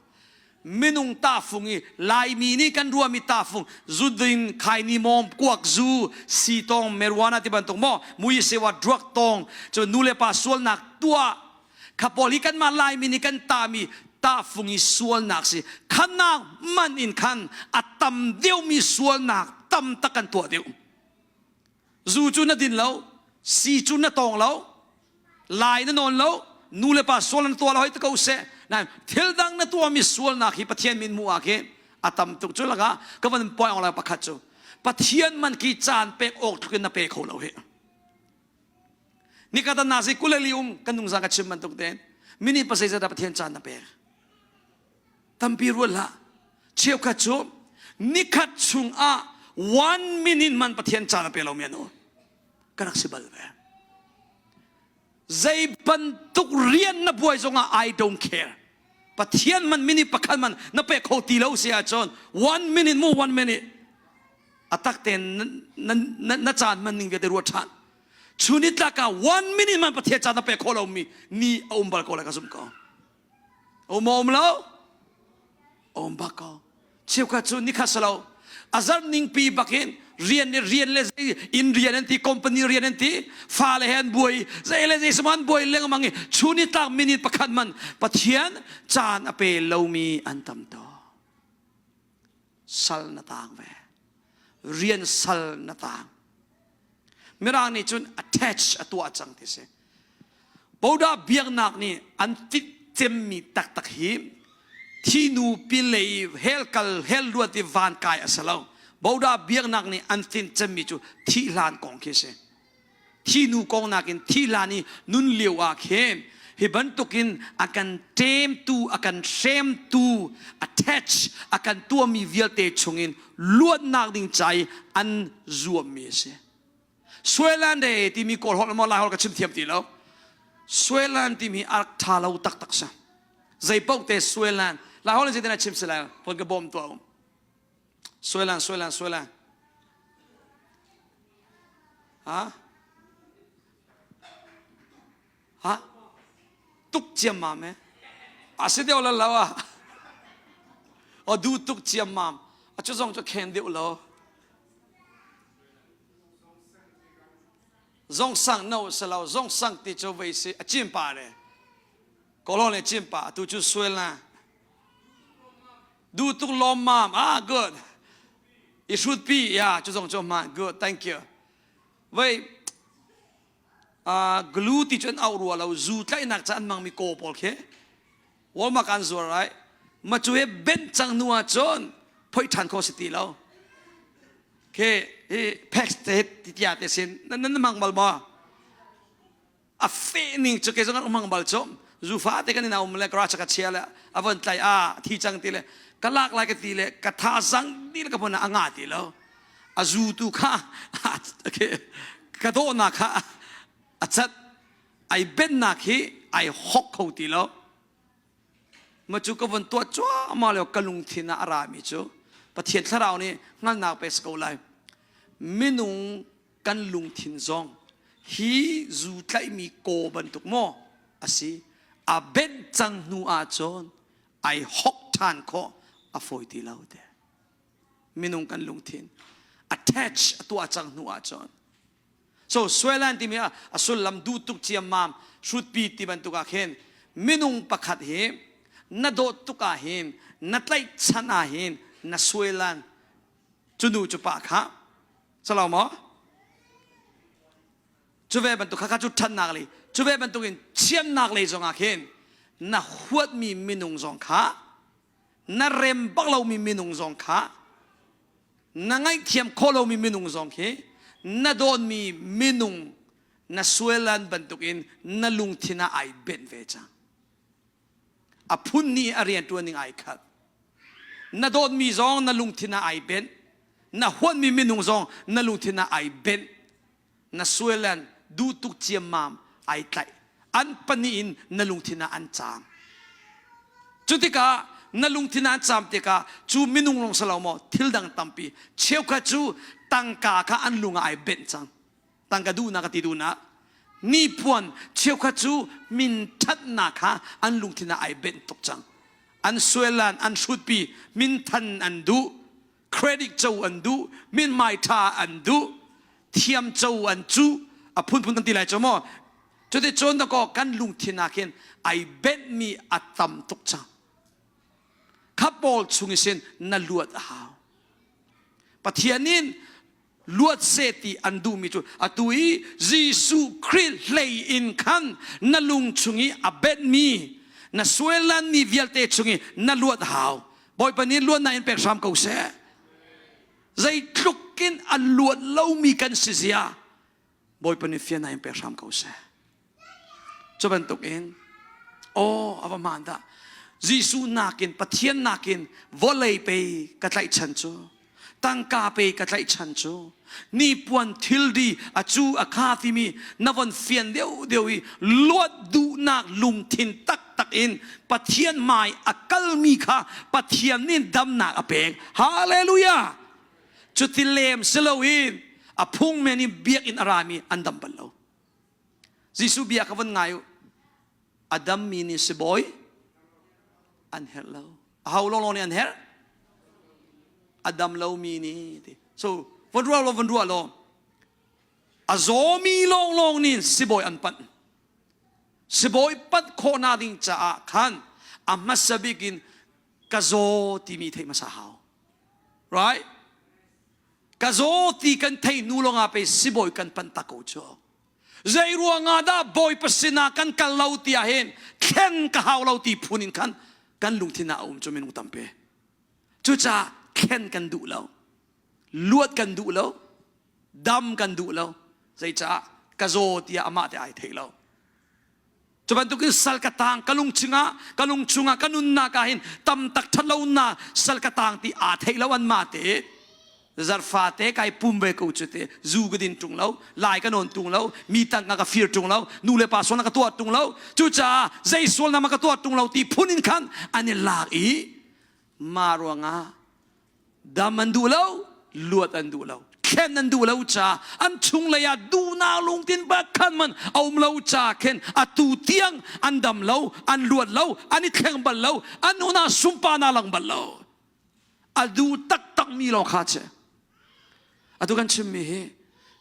minung tahfung i laimi nih kan ruahmi tahfung zudin khaini mawm kuak zu sitong marijuana ti bantuk maw muisewa drug tong cu nu le pa sualnak tuah kha pawl hi kanmah laimi nih kan tami tahfung i sualnak si khanak man in khan a tam deuhmi sualnak tam tak kan tuah deuh Zu cu na din lo, si cu na tawng lo, lai na nawn lo, nu le pa sual na tuah lo hei ti ko seh. Nain thil dang na tuahmi sualnak hi Pathian min hmuh ah khin a tam tuk cu lakah ka van point awk lai pakhat cu Pathian man khi caan pek awk tluk in na pe kho lo hi. Nikhat na si kuleli um kan nungzang ka chim bantuk tein minute pasai zat ah Pathian caan na pek. Tampi ruat hlah. Cheukhat cu nikhat chungah one minute man Pathian caan a pe lomi an um. Ka rak si bal ve. Zei bantuk rian na buai zongah I don't care. Pathian man minute pakhat man na pe kho ti lo si ahcun one minute mu one minute a tak tein na, na, na caan man ning vialte ruat ṭhan. Chun tlak ah one minute man Pathian caan na pe kho lomi ni a um bal ko lai ka zumh ko. Um um lo? Um bak ko. Cheukhat cu nikhat si lo. A zarh ningpi bakin rian le rian le zei inn rian an ti company rian an ti fale he an buai zei le zei sama an buai lengmang i chun i tlak minute pakhat man Pathian caan a pe lomi an tam to sal na tang ve rian sal na tang Mirang nih cun attach a tuah cang ti si. Boda biaknak nih an tit cemmi taktak hi thinu pinlei hell kal hell luat i van kai a si lo. Boda biaknak nih an tin cemmi cu thih hlan kong khi si. Thinu kong nakin thih hlan i nun lio ah khin hi bantukin a kan ṭemtu a kan hremtu attach a kan tuahmi vialte chungin luatnak ding ca i an zuammi a si. Suailan timi Kawl holh maw Lai holh ka chim thiam ti lo. Suailan timi a rak ṭha lo taktak si. Zei paoh te suailan. Lai holh in zeitin a chim si lai? Phone ka bawm tuah um. Suailan, suailan, suailan. Ha? Ha? Tuk ciammam eh. A si deuh lo lo ah. O du tuk ciammam. A cu zong cu khen deuh lo. Zong sang no se lo zong sang ti cu vei si a cim pa le. Kolon le cim pa tu cu suel na. Du tuk lom mam. Ah good. I hrut pi ya cu zong cu ma good thank you. Vei glue ti cu an auh rua lo zu tlaihnak ca an hmangmi kaw pawl khi Walmart an zuar ai ma cu he benh cang nu ah cun phoih ṭhan kho si ti lo khi hi packs te ti tia te sin nan nan hmang bal maw a fe ning cu kei zong an hmang bal cu zu fa te kan in a um le garage ka chia le a von tlai a thi cang ti le ka lak lai ka ti le ka tha zang ti le ka pon a nga ti lo a zu tu kha ka dawhnak kha a cat ai bennak hi ai hok kho ti lo ma cu ka von tuah cuahmah lio ka lungthin ah a rami cu Pathian thlarau nih hngalnak pe ko lai minung kan lungthin zong hi zu tlaihmi kaw bantuk maw a si. A benh cang hnu ahcun ai hok ṭhan khawh a fawi ti lo te. Minung kan lungthin attach a tuah cang hnu ahcun. So suailan timi a sullam duh tuk ciammam hrutpi ti bantuk ah khin minung pakhat hi na dawt tuk ah hin na tlaihchan ah hin na suailan cu nu cu pa kha salo maw cu ve bantuk kha cu ṭhatnak lei cu ve bantuk in chiamnak lei zong ah khin na huatmi minung zong kha na rem bak lomi minung zong kha na ngaihthiam khawh lomi minung zong khi na dawtmi minung na sualan bantukin na lungthin ah ai benh ve cang a phun nih a rianṭuan ning ai khat na dawtmi zong na lungthin ah ai benh na huatmi minung zong na lungthin ah ai benh na suailan duh tuk ciammam ai tlaih an pahnih in na lungthin ah an caam cu tikah na lungthin ah an caam tikah cu minung lawng si lo maw thil dang tampi cheukhat cu tangka kha an lung ah ai benh cang tangka duhnak ka ti duhnak nipuan cheukhat cu min ṭhatnak kha an lungthin ah ai benh tuk cang an suailan an hrutpi minthan an duh credit co an duh mithmai ṭha an duh thiam co an cuh a phunphun kan ti lai cu maw cuti cun dakaw kan lungthin ah khin ai benhmi a tam tuk cang kha pawl chung sin na luat a hau Pathian in luat seh ti an duhmi cu atu i Jesuh Khrih hlei in khan na lung chung i a benhmi na suailanmi vialte chung i na luat hau Bawipa nih luatnak in pek hram ko seh zeitluk in a luat lomi kan si zia Bawipa nih fiannak in pek hram ko seh Cu bantukin aw a va hmaan dah Jesuh nakin Pathian nakin vawlei pei ka tlaihchan cu tangka pei ka tlaihchan cu nipuan thilri a cu a kha timi na von fian deuh deuh i luat duhnak lungthin taktak in Pathian hmai a kalmi kha Pathian nih damnak a pek hallelujah cuti lem si loin a phung men in biakinn a rami an dam bal lo Jesuh bia kha von ngai u. A dammi nih sibawi an herh lo. Aho lawnglawng nih an herh? A dam lomi nih ti. So von ruah law von ruah law a zawmi lawnglawng nih sibawi an panh. Sibawi panh khawhnak ding caah khan a hmasa bik in ka zaw timi theih hmasa hau. Right? Ka zaw ti kan thei hnu lawngah pei sibawi kan panh tak ko cu. Zei ruangah dah Bawipa sinah kan kal lo ti ah hin thlen ka hau lo ti phun in khan kan lungthin ah a um cu minung tampi. Cucaah thlen kan duh lo. Luat kan duh lo. Dam kan duh lo. Zeicah ka zaw tiah amah te ai thei lo. Cu bantukin sal ka tang ka lung chungah ka lung chungah ka nunnak ah hin tam tak ṭhat lonak sal ka tang ti aa theih lo an mah te zarfa te kai pum ve ko cu te zu ka din ṭung lo lai ka nawn ṭung lo mi tangka ka fir ṭung lo nu le pa sualnak ka tuah ṭung lo cucaah zei sualnak ma ka tuah ṭung lo ti phun in khan an i lak i mah ruangah Dam an duh lo, luat an duh lo. Thlen an duh lo ca an chunglei ah duhnak lungtin pakhat man a um lo ca khin atu tiang an dam lo, an luat lo, an i thleng bal lo, an una sumpa na lang bal lo. A duh taktak mi lawng kha che. Atu kan chimmi hi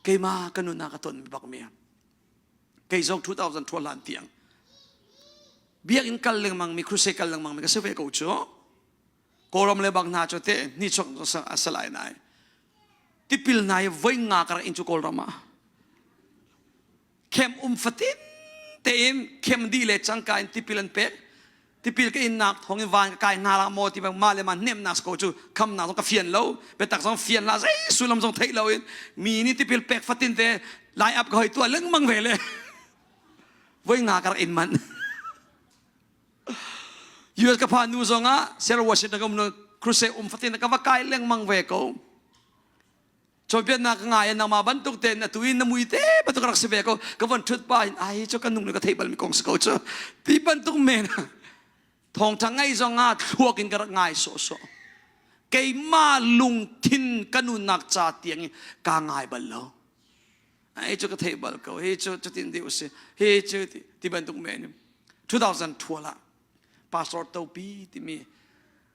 keimah ka nunnak ka ton bak mi kei zong 2012 hlan tiang biakinn kal lengmang mi crusade kal lengmang mi ka si ve ko cu Kawlram le bang hna cu te ni chuak a si lai nai tipil hna hi voi nga ka rak in cu Kawlram ah khem um fatin tein khem di le cangka in tipil an pek tipil ka innak thawng in van ka kai hna la maw ti bang ma le ma hnemnak ko cu khamnak zong ka fian lo biatak zong fian la zei sullam zong theih lo in mi nih tipil pek fatin te lai up ka hoi tua lengmang ve le voi nga ka rak in man US ka phan nu zongah Seattle Washington ka um nu crusade um fatin ka va kai lengmang ve ko. Cawnpiaknak ka ngai nangmah bantuk tein atu in na mui te bantuk rak si ve ko ka von thut pa in ai cu ka nung le ka theih bal mi kong si ko cu ti bantuk men thawngtha ngai zong ah thluak in ka rak ngai sawhsawh keimah lungthin ka nunnak ca tiang in ka ngai bal lo ai cu ka theih bal ko hi cu cutin deuh si hi cu ti bantuk men. 2012 ah pastor topi timi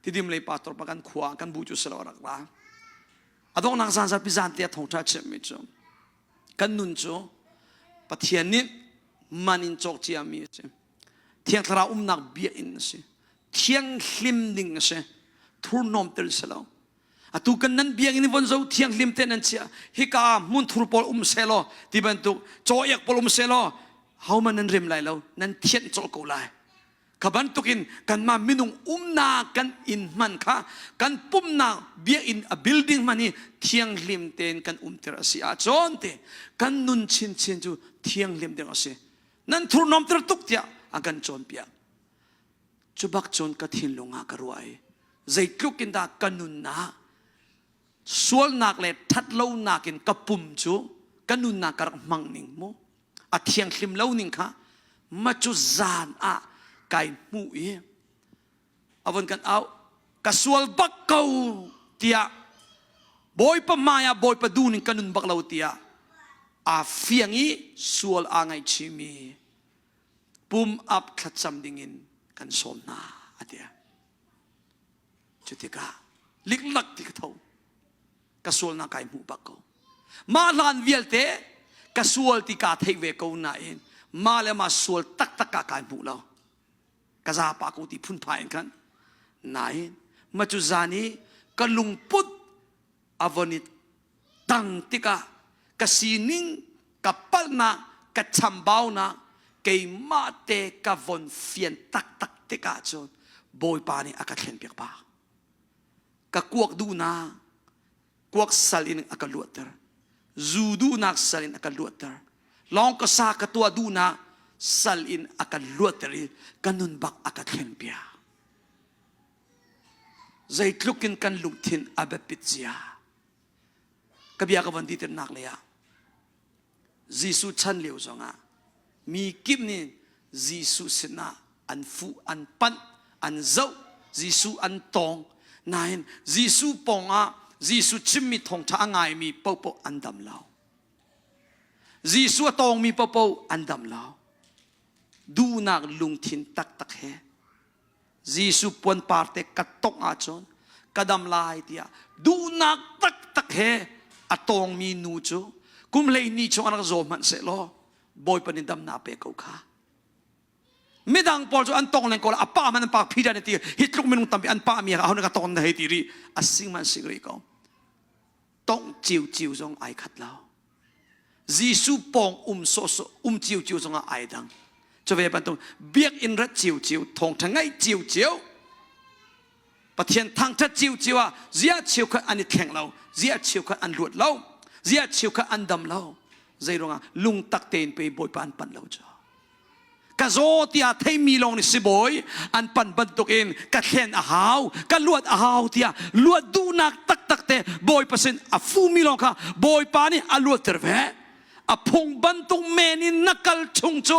tidim lei pastor pa kan khua kan bu cu selo rak ra a donghnak zan zarpi zan te a thawngṭha chimmi cu kan nun cu Pathian nih man in cawk ciami a si Thiang Thlarau umnak biakinn a si thianghlim ding a si thurhnawm tel si lo atu kan nan biakinn von zo thianghlim te nan chia hika hmunthur pawl um selaw ti bantuk caw ek pawl um selaw homan nan rem lai lo nan thianh colh ko lai Kha bantukin kanmah minung umnak kan inn hman kha kan pumnak biakinn a building hman hi thianghlim tein kan umter a si ahcun te kan nun chinchin cu thianghlim ding a si. Nan thurhnawmter tuk tiah a kan cawnpiak. Cu bak cun ka thinlung ah ka ruah i zeitluk in dah ka nunnak sualnak le ṭhatlonak in ka pum cu ka nunnak ka rak hmang ning mu a thianghlim lo ning kha ma cu zan ah kai hmuh i a von kan au ka sual bak ko tiah bawipa hmai ah bawipa dun in ka nun bak lo tiah aa fiang i sual aa ngaihchihmi pum ap thlacam dingin kan sawm hna a ti cu tikah liklak ti ka tho ka sualnak kai hmuh bak ko mah hlan vialte ka sual ti kaa theih ve ko nain mah le mah sual taktak ka kai hmuh lo ka zapa ko ti phunphai in khan nain ma cu zan i ka lungput a von i tang tikah ka sining ka palhnak ka chambaunak keimah te ka von fian taktak tikah cun Bawipa nih a ka thlenpiak bak ka kuak duhnak kuak sal in a ka luatter zu duhnak sal in a ka luatter lawng ka sa ka tuah duhnak sal in a ka luatter i ka nun bak a ka thlen piak zeitluk in kan lungthin a biapit zia ka bia ka von ti tirnak lei ah Jesuh chan lio zongah mi kip nih Jesuh sinah an fuh, an panh, an zoh, Jesuh an tawng. Nain Jesuh pawngah Jesuh chimmi thawngṭha a ngaimi paohpaoh an dam lo. Jesuh a tawngmi paohpaoh an dam lo. Duhnak lungthin taktak he Jesuh puanpar te ka tongh ahcun ka dam lai tiah duhnak taktak he a tawngmi nu cu kum 12 chung a rak zaw hmanh sehlaw Bawipa nih damnak pe ko kha. Midang pawl cu an tong leng ko a pa man an pa Peter nih ti hi tluk minung tampi an pa mi aho nih ka ton na hei ti rih a sing man sing rih ko. Tongh ciuciu zong ai khat lo. Jesuh pawng um sawhsawh um ciuciu zongah ai dang. Cuve bantuk biakinn rat ciuciu, thawngṭha ngaih ciuciu, Pathian thangṭhat ciuciu ah ziah cheukhat an i thleng lo, ziah cheukhat an luat lo, ziah cheukhat an dam lo. Zei ruangah lungtak tein pe Bawipa an panh lo cu. Ka zaw tiah theimi lawng nih sibawi an pan bantukin ka thlen a hau, ka luat a hau tiah luat duhnak taktak te Bawipa sin a fumi lawng kha Bawipa nih a luatter ve. A phung bantuk men in na kal chung cu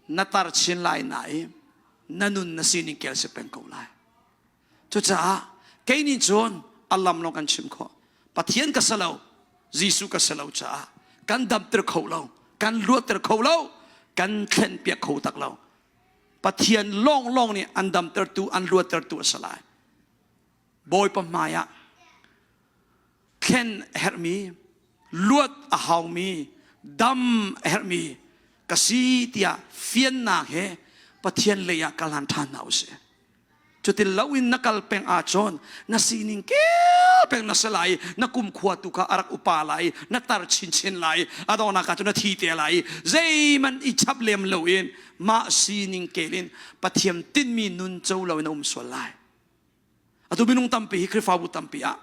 na tar chin lai na i na nun na sining kel si peng ko lai. Cucaah kei nih cun a lam lawng kan chim khawh. Pathian ka si lo, Jesuh ka si lo caah kan damter kho lo, kan luatter kho lo, kan thlenpiak kho tak lo. Pathian lawnglawng nih an damtertu, an luattertu a si lai. Bawipa hmai ah thlen a herhmi, luat a haumi, dam a herhmi ka si tiah fiannak he Pathian lei ah kal han ṭhan hna usih. Cutin loin na kal peng ahcun na sining kel peng na si lai na kumkhua tu kha a rak upa lai na tar chinchin lai a donghnak ah cun na thi te lai zeihmanh i chap lem loin mah sining kel in Pathian tinhmi nun co loin na um sual lai. Atu minung tampi hi Khrihfabu tampi ah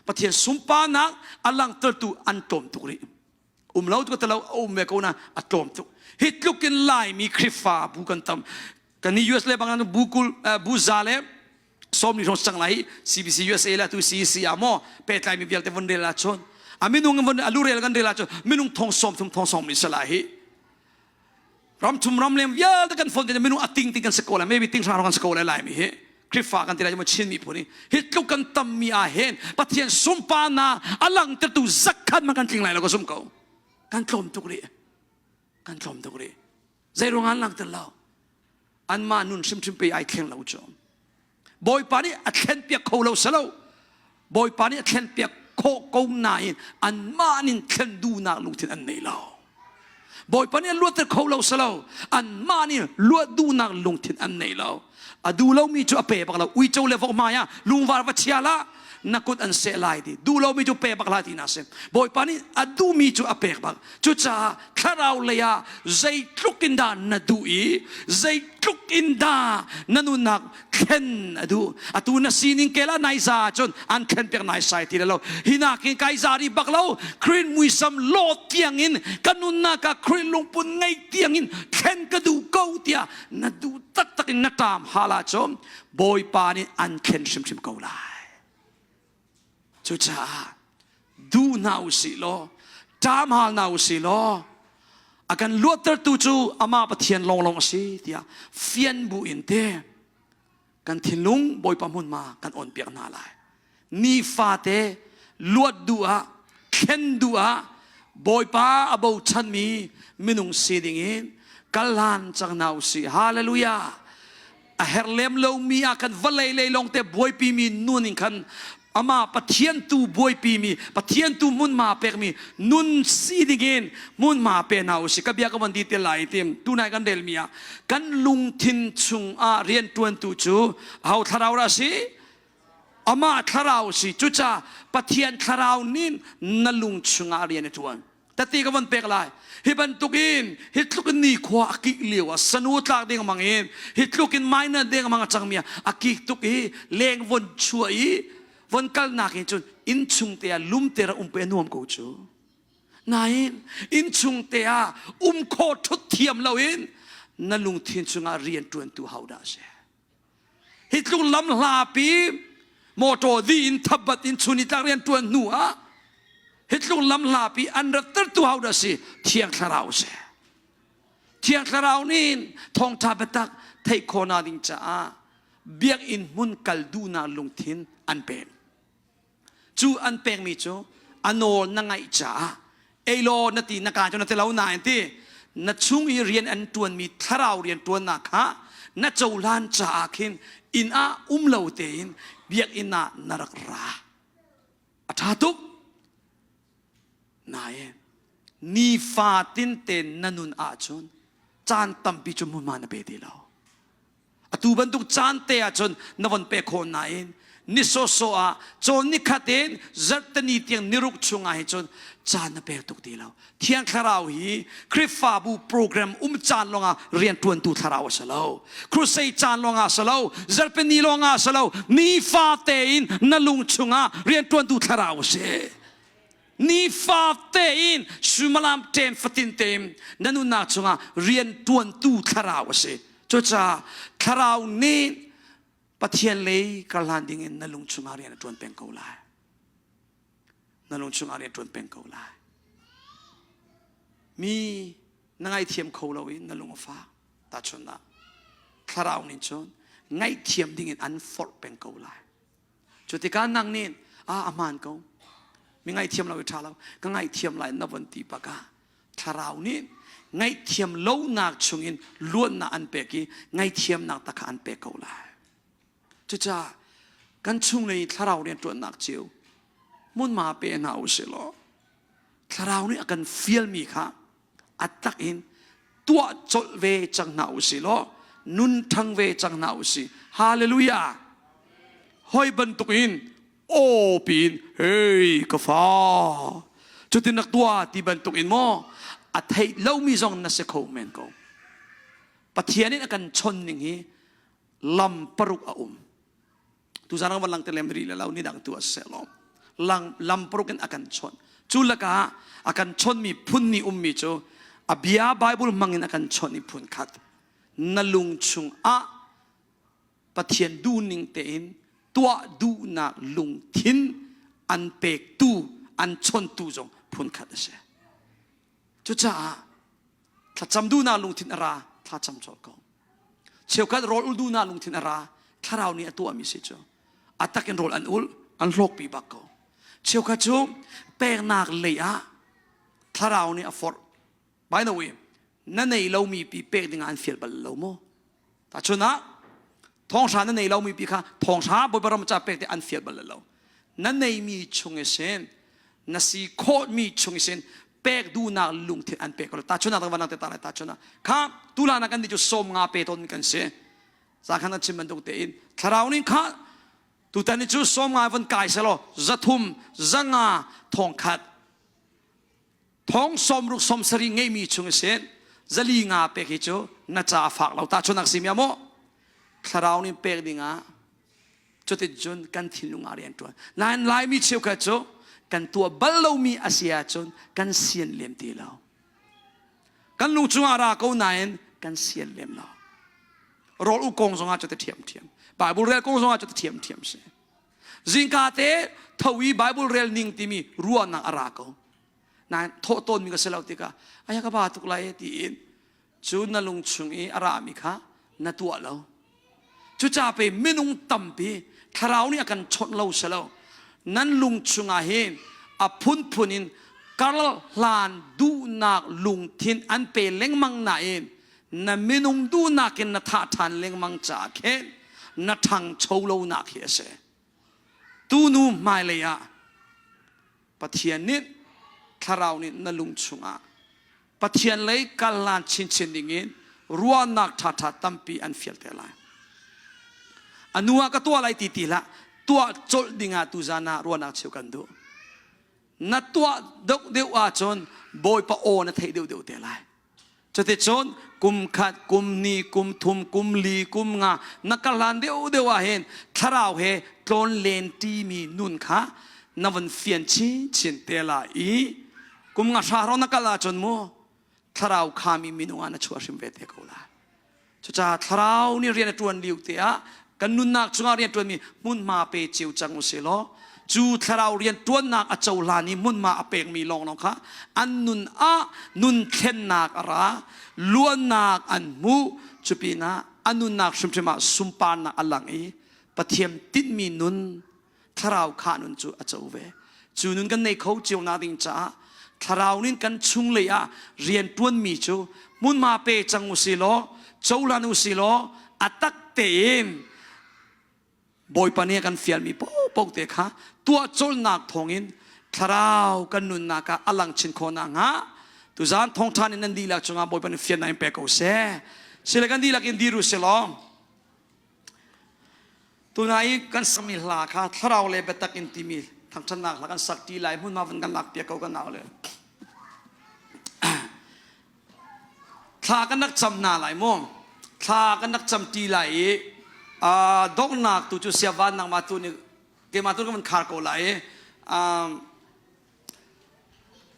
Pathian sunparnak a langhtertu an tlawm tuk rih. Um lo tu ka talo a um ve ko na a tlawm tuk. Hi tluk in Laimi Khrihfabu kan tam. Kan ni US le bang bu kul bu za le sawm ni hrawng cang lai CBC USA le tu CEC ah maw pehtlai mi vialte von rel ahcun a minung von alu rel kan rel ahcun minung thong sawm thum thong sawm ni sala hi ram thum ram lem vialte kan phone te minung a ting ting kan si ko lai maybe ting hrang kan si ko lai lai mi hi Krifa kan ti lai Chin miphun hi hi tluk kan tam mi ah hin Pathian sunparnak a langtertu zakhat man kan tling lai lo ka zum ko kan tlawm tuk rih kan tlawm tuk rih. Zeiruang an langhter lo? Anmah nun hrimhrim pe ai thleng lo cu. Bawipa nih a thlen piak kho lo salo. Bawipa nih a thlen piak khawh ko nain anmah nin thlen duhnak lungthin an nei lo. Bawipa nih a luatter kho lo salo. Anmah nih luat duhnak lungthin an nei lo. A duh lomi cu a pe bak lo. Uico le vok hmai ah lungvar va chia la na kut an seh lai ti. Duh lomi cu pe bak la ti na si. Bawipa nih a duhmi cu a pek bak. Cucaah thlarau lei ah zeitluk in dah na duh i zeitluk in dah na nunnak thlen a duh. Atu na sining kel ah nai za ahcun an thlen piak nai sai ti lo. Hi nakin kai za rih bak lo. Khrih muisam lawh tiang in ka nunnak ah Khrih lungput ngei tiang in thlen ka duh ko tiah na duh taktak in na ṭam hal ahcun Bawipa nih an thlen hrimhrim ko lai. Cucaah duh hna u sih law ṭam hal hna u sih law a kan luattertu cu amah Pathian lawnglawng a si tiah fian bu in te kan thinlung Bawipa hmunhma kan awnpiak hna lai. Nifate luat duh ah thlen duh ah Bawipa a bochanmi minung si ding in kal hlan cang hna u sih. Hallelujah! A herh lem lomi ah khan vawlei lei lawngte buaipi mi nun in khan amah Pathian tu buaipi mi Pathian tu hmunhma pekmi nun si ding in hmunhma pe hna u sih. Ka bia ka von ti te lai tim tunai kan relmi ah kan lungthin chungah rianṭuantu cu aho thlarau dah a si? Amah thlarau si. Cucaah Pathian thlarau nih na lung chungah rian a ṭuan. Tati ka von pek lai. Hi bantuk in hi tluk in nikhua a kik lio ah sanu tlak ding mang in hi tluk in minor ding mang a cangmi a kik tuk i leng von chuah i von kalnak in cun inn chung te ah lum te ra um pe nuam ko cu. Nain inn chung te ah um khawh ṭhut thiam lo in na lungthin chungah rian ṭuantu ho dah si? Hi tluk lam hlapi motor di in thabat in chun i tlak rian tuan hnu ah hi tluk lam hlapi an ratter tu hau dah si thiang thlarau si. Thiang thlarau nih thawngtha biatak theih khawhnak ding caah biakinn hmun kal duhnak lungthin an pek. Cu an pekmi cu a nawl na ngaih caah ei law na ti na ka cu na ti lo nain ti na chung i rian an ṭuanmi thlarau rian ṭuannak kha na cohlan caah khin inn ah um lo tein biakinn ah na rak ra. A ṭha tuk. Nain nifatin te na nun ahcun caan tampi cu hmunhma na pe ti lo. Atu bantuk caan te ahcun na von pek khawh nain ni sawsawh ah cawn nikhat in zarhteni tiang niruk chungah hi cun caan na pek tuk ti lo. Thiang Thlarau hi Khrihfabu program um caan lawngah rianṭuantu thlarau a si lo. Crusade caan lawngah a si lo. Zarhpini lawngah a si lo. Nifa tein na lung chungah rianṭuantu thlarau a si. Nifa tein suimilam ṭen fatin tein na nunnak chungah rianṭuantu thlarau a si. Cucaah thlarau nih Pathian lei karhlan dingin na lung chungah rian a ṭuan peng ko lai. Na lung chungah rian ṭuan peng ko lai. Mi na ngaithiam kho lo in na lung a fak. Tahchunhnak, thlarau nih cun ngaihthiam dingin an forh peng ko lai. Cu tikah nang nih a hmaan ko mi ngaihthiam lo i ṭha lo ka ngaihthiam lai na von ti bak ah thlarau nih ngaihthiam lonak chungin luatnak an pek i ngaihthiamnak tak kha an pek ko lai. Cucaah kan chunglei thlarau rianṭuannak cio hmunhma pe hna u sih law thlarau nih a kan fialmi kha a tak in tuah colh ve cang hna u sih law nun ṭhang ve cang hna u sih. Hallelujah! Hoi bantuk in aw piin hey ka fa cutin nak tuah ti bantuk in maw a theih lomi zong na si kho men ko. Pathian in a kan chon ning hi lam paruk a um. Tuzan kan van lang te lem rih le lo ni dang tu a seh lo. Lang lam paruk in a kan chawnh. Cu lakah a kan chawnhmi phun nih ummi cu a bia Bible hmang in a kan chawnh i phun khat. Na lung chung ah Pathian duhning tein tuah duhnak lungthin an pektu an chawntu zong phun khat a si. Cucaah thlacam duhnak lungthin a ra thlacam colh ko. Cheukhat rawl ul duhnak lungthin a ra thlarau nih a tuahmi si cu a tak in rawl an ul an hlawkpi bak ko. Cheukhat cu peknak lei ah thlarau nih a forh. By the way, Na nei lomi pi pek dingah an fial bal lo maw? Tahchun ah thonghra na nei lomi pi kha thonghra Bawipa ram ca pek te an fial bal lo. Na neimi chung i sin na si khawhmi chung i sin pek duhnak lungthin an pek ko. Tahchun ah van te ta lai tahchun ah kha tulan ah kan ni cu sawm nga pe ton kan si. Za khan an chim bantuk tein thlarau nih kha tutan ni cu sawm nga van kai selaw 300 100 thongkhat thong 60 70 ngeimi chung sin 400 pek hi cu na ca a fak lo ta chunak si mi maw thlarau nih pek dingah cutin cun kan thinlung ah rian tuan nain Laimi cheukhat cu kan tuah bal lomi a si ahcun kan sian lem ti lo kan lung chungah ra ko nain kan sian lem lo rawl u kong zongah cu te ṭhiam ṭhiam Bible rel kong zongah cu te ṭhiam ṭhiam si Zingka te tho i Bible rel ning timi ruahnak a ra ko. Nain thawh tawnmi ka si lo tikah aya ka ba tuk lai tiin cu na lung chung i a rami kha na tuah lo. Cuca pe minung tampi thlarau nih a kan chawnh lo si lo. Nan lung chungah hin a phunphun in kar hlan duhnak lungthin an pe lengmang nain na minung duhnak in na thah ṭhan lengmang caah khin na ṭhangcho lonak hi a si. Tunu hmailei ah Pathian nih thlarau nih na lung chungah Pathian lei kal hlan chinchin dingin ruahnak ṭhaṭha tampi an fial te lai. A nu ah ka tuah lai ti ti hlah, tuah colh dingah tuzan ah ruahnak cheu kan duh. Na tuah deuh deuh ahcun Bawipa aw na theih deuh deuh te lai. Cuticun kum khat, kum ni, kum thum, kum li, kum nga na kal hlan deuh deuh ah hin thlarau he tlawn len ṭimi nun kha na vun fian chinchin te lai i kum nga hra hrawng na kal ahcun mu thlarau khami minung ah na chuah hrim ve te ko lai. Cucaah thlarau nih rian a ṭuan lio te ah kan nunnak chungah rian ṭuanmi hmunhma pe cio cang u sih law cu thlarau rian ṭuannak a cohlan i hmunhma a pekmi lawnglawng kha an nun ah nun thlennak a ra luannak an hmu cu pinah a nunnak hrimhrim ah sunparnak a lang i Pathian tinhmi nun thlarau kha nun cu a co ve cu nun kan nei kho cio na ding caah thlarau nin kan chunglei ah rian tuanmi cu hmunhma pe cang u si law cohlan u si law a tak tein Bawipa nih a kan fialmi paohpaoh te kha tuah colnak thawngin thlarau kan nunnak ah a lang chin khawh nakhnga tuzaan thawngṭha nih nan dihlak cungah Bawipa nih fiannak in pe ko seh. Sile kan dihlak in dir u si law Tuna i kan sakmi hla kha thlarau le biatak in timi thangṭhatnak hla kan sak ṭi lai hmunhma van kan lak piak ko kan nau le. Thla kan rak cam hna lai mu. Thla kan rak cam ṭi lai i donghnak tu cu siavan nangmah tu nih keimah tu kan van khar ko lai i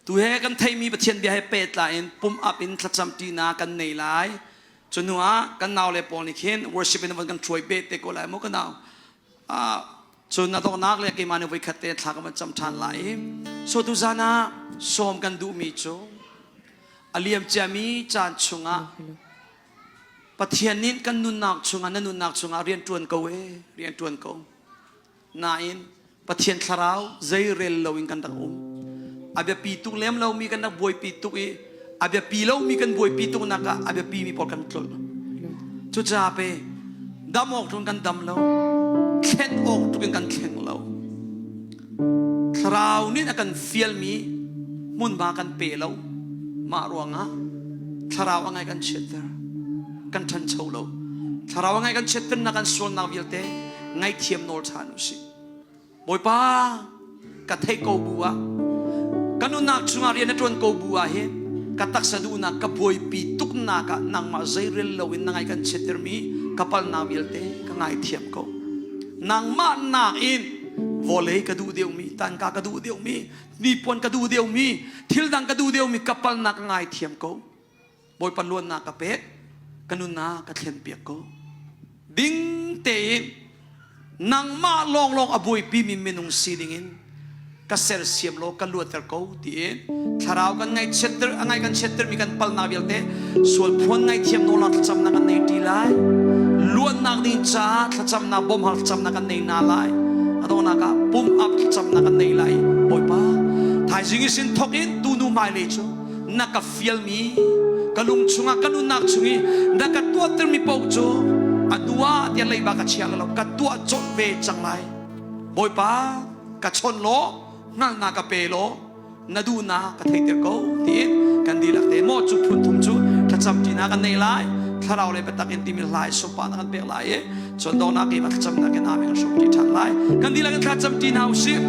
Tu he kan theimi Pathian bia he pehtlai in pum up in thlacam ṭinak kan nei lai. Cu hnu ah kan nau le pawl nih khin worship in van kan hruai beh te ko lai mu ka nau. Cun a donghnak le keimah nih voikhat te thla ka van cam ṭhan lai i so tuzan ah sawm kan duhmi cu a liam ciami caan chungah Pathian nih kan nunnak chungah na nunnak chungah rian ṭuan ko ee rian ṭuan ko. Nain Pathian thlarau zei rel loin kan rak um. A biapi tuk lem lomi kan rak buaipi tuk i a biapi lomi kan buaipi tuk nak ah a biapi mi pawl kan tlolh. Cucaah pe dam awk tuk in kan dam lo. Thlen awk tuk in kan thleng lo. Thlarau nih a kan fialmi hmunhma kan pe lo. Mah ruangah thlarau a ngai kan chiatter. Kan ṭhancho lo. Thlarau a ngai kan chiatternak kan sualnak vialte ngaihthiam nawl ṭhan u sih. Bawipa, ka theih ko bu ah, ka nunnak chungah rian na ṭuan ko bu ah hin ka taksa duhnak ka buaipi tuknak ah nangmah zeirel loin na ngai kan chiattermi ka palnak vialte ka ngaithiam ko. Nangmah nakin vawlei ka duh deuhmi, tangka ka duh deuhmi, hnipuan ka duh deuhmi, thil dang ka duh deuhmi ka palnak ka ngaithiam ko. Bawipa luannak ka pek, ka nunnak ka thlenpiak ko. Ding tein nangmah lawnglawng a buaipimi minung si dingin ka sersiam law ka luatter ko tiin thlarau kan ngaihchiatter a ngai kan chiattermi kan palnak vialte sual phuan ngaihthiam nawlnak thlacamnak kan nei ṭi lai luannak ding caah thlacamnak bawmhal thlacamnak kan nei na lai a donghnak ah pum up thlacamnak kan nei lai Bawipa thaizing i sin thok in tunu hmailei cu na ka fialmi ka. Ka lung chungah, ka nunnak chung i na ka tuahtermi paoh cu a hnu ah tiah leiba ka chia lo, ka tuah colh ve cang lai. Bawipa, ka chawn law, hngalhnak ka pe law, na duhnak ka theihter ko tiin kan dihlak te maw cu phun thum cu thlacam ṭinak kan nei lai. Thlarau le biatak in timi hlai sunparnak kan pek lai i cun dawhnak i thlacamnak in amen kan hrawm ṭi ṭhan lai. Kan dihlak in thlacam ṭi hna usih.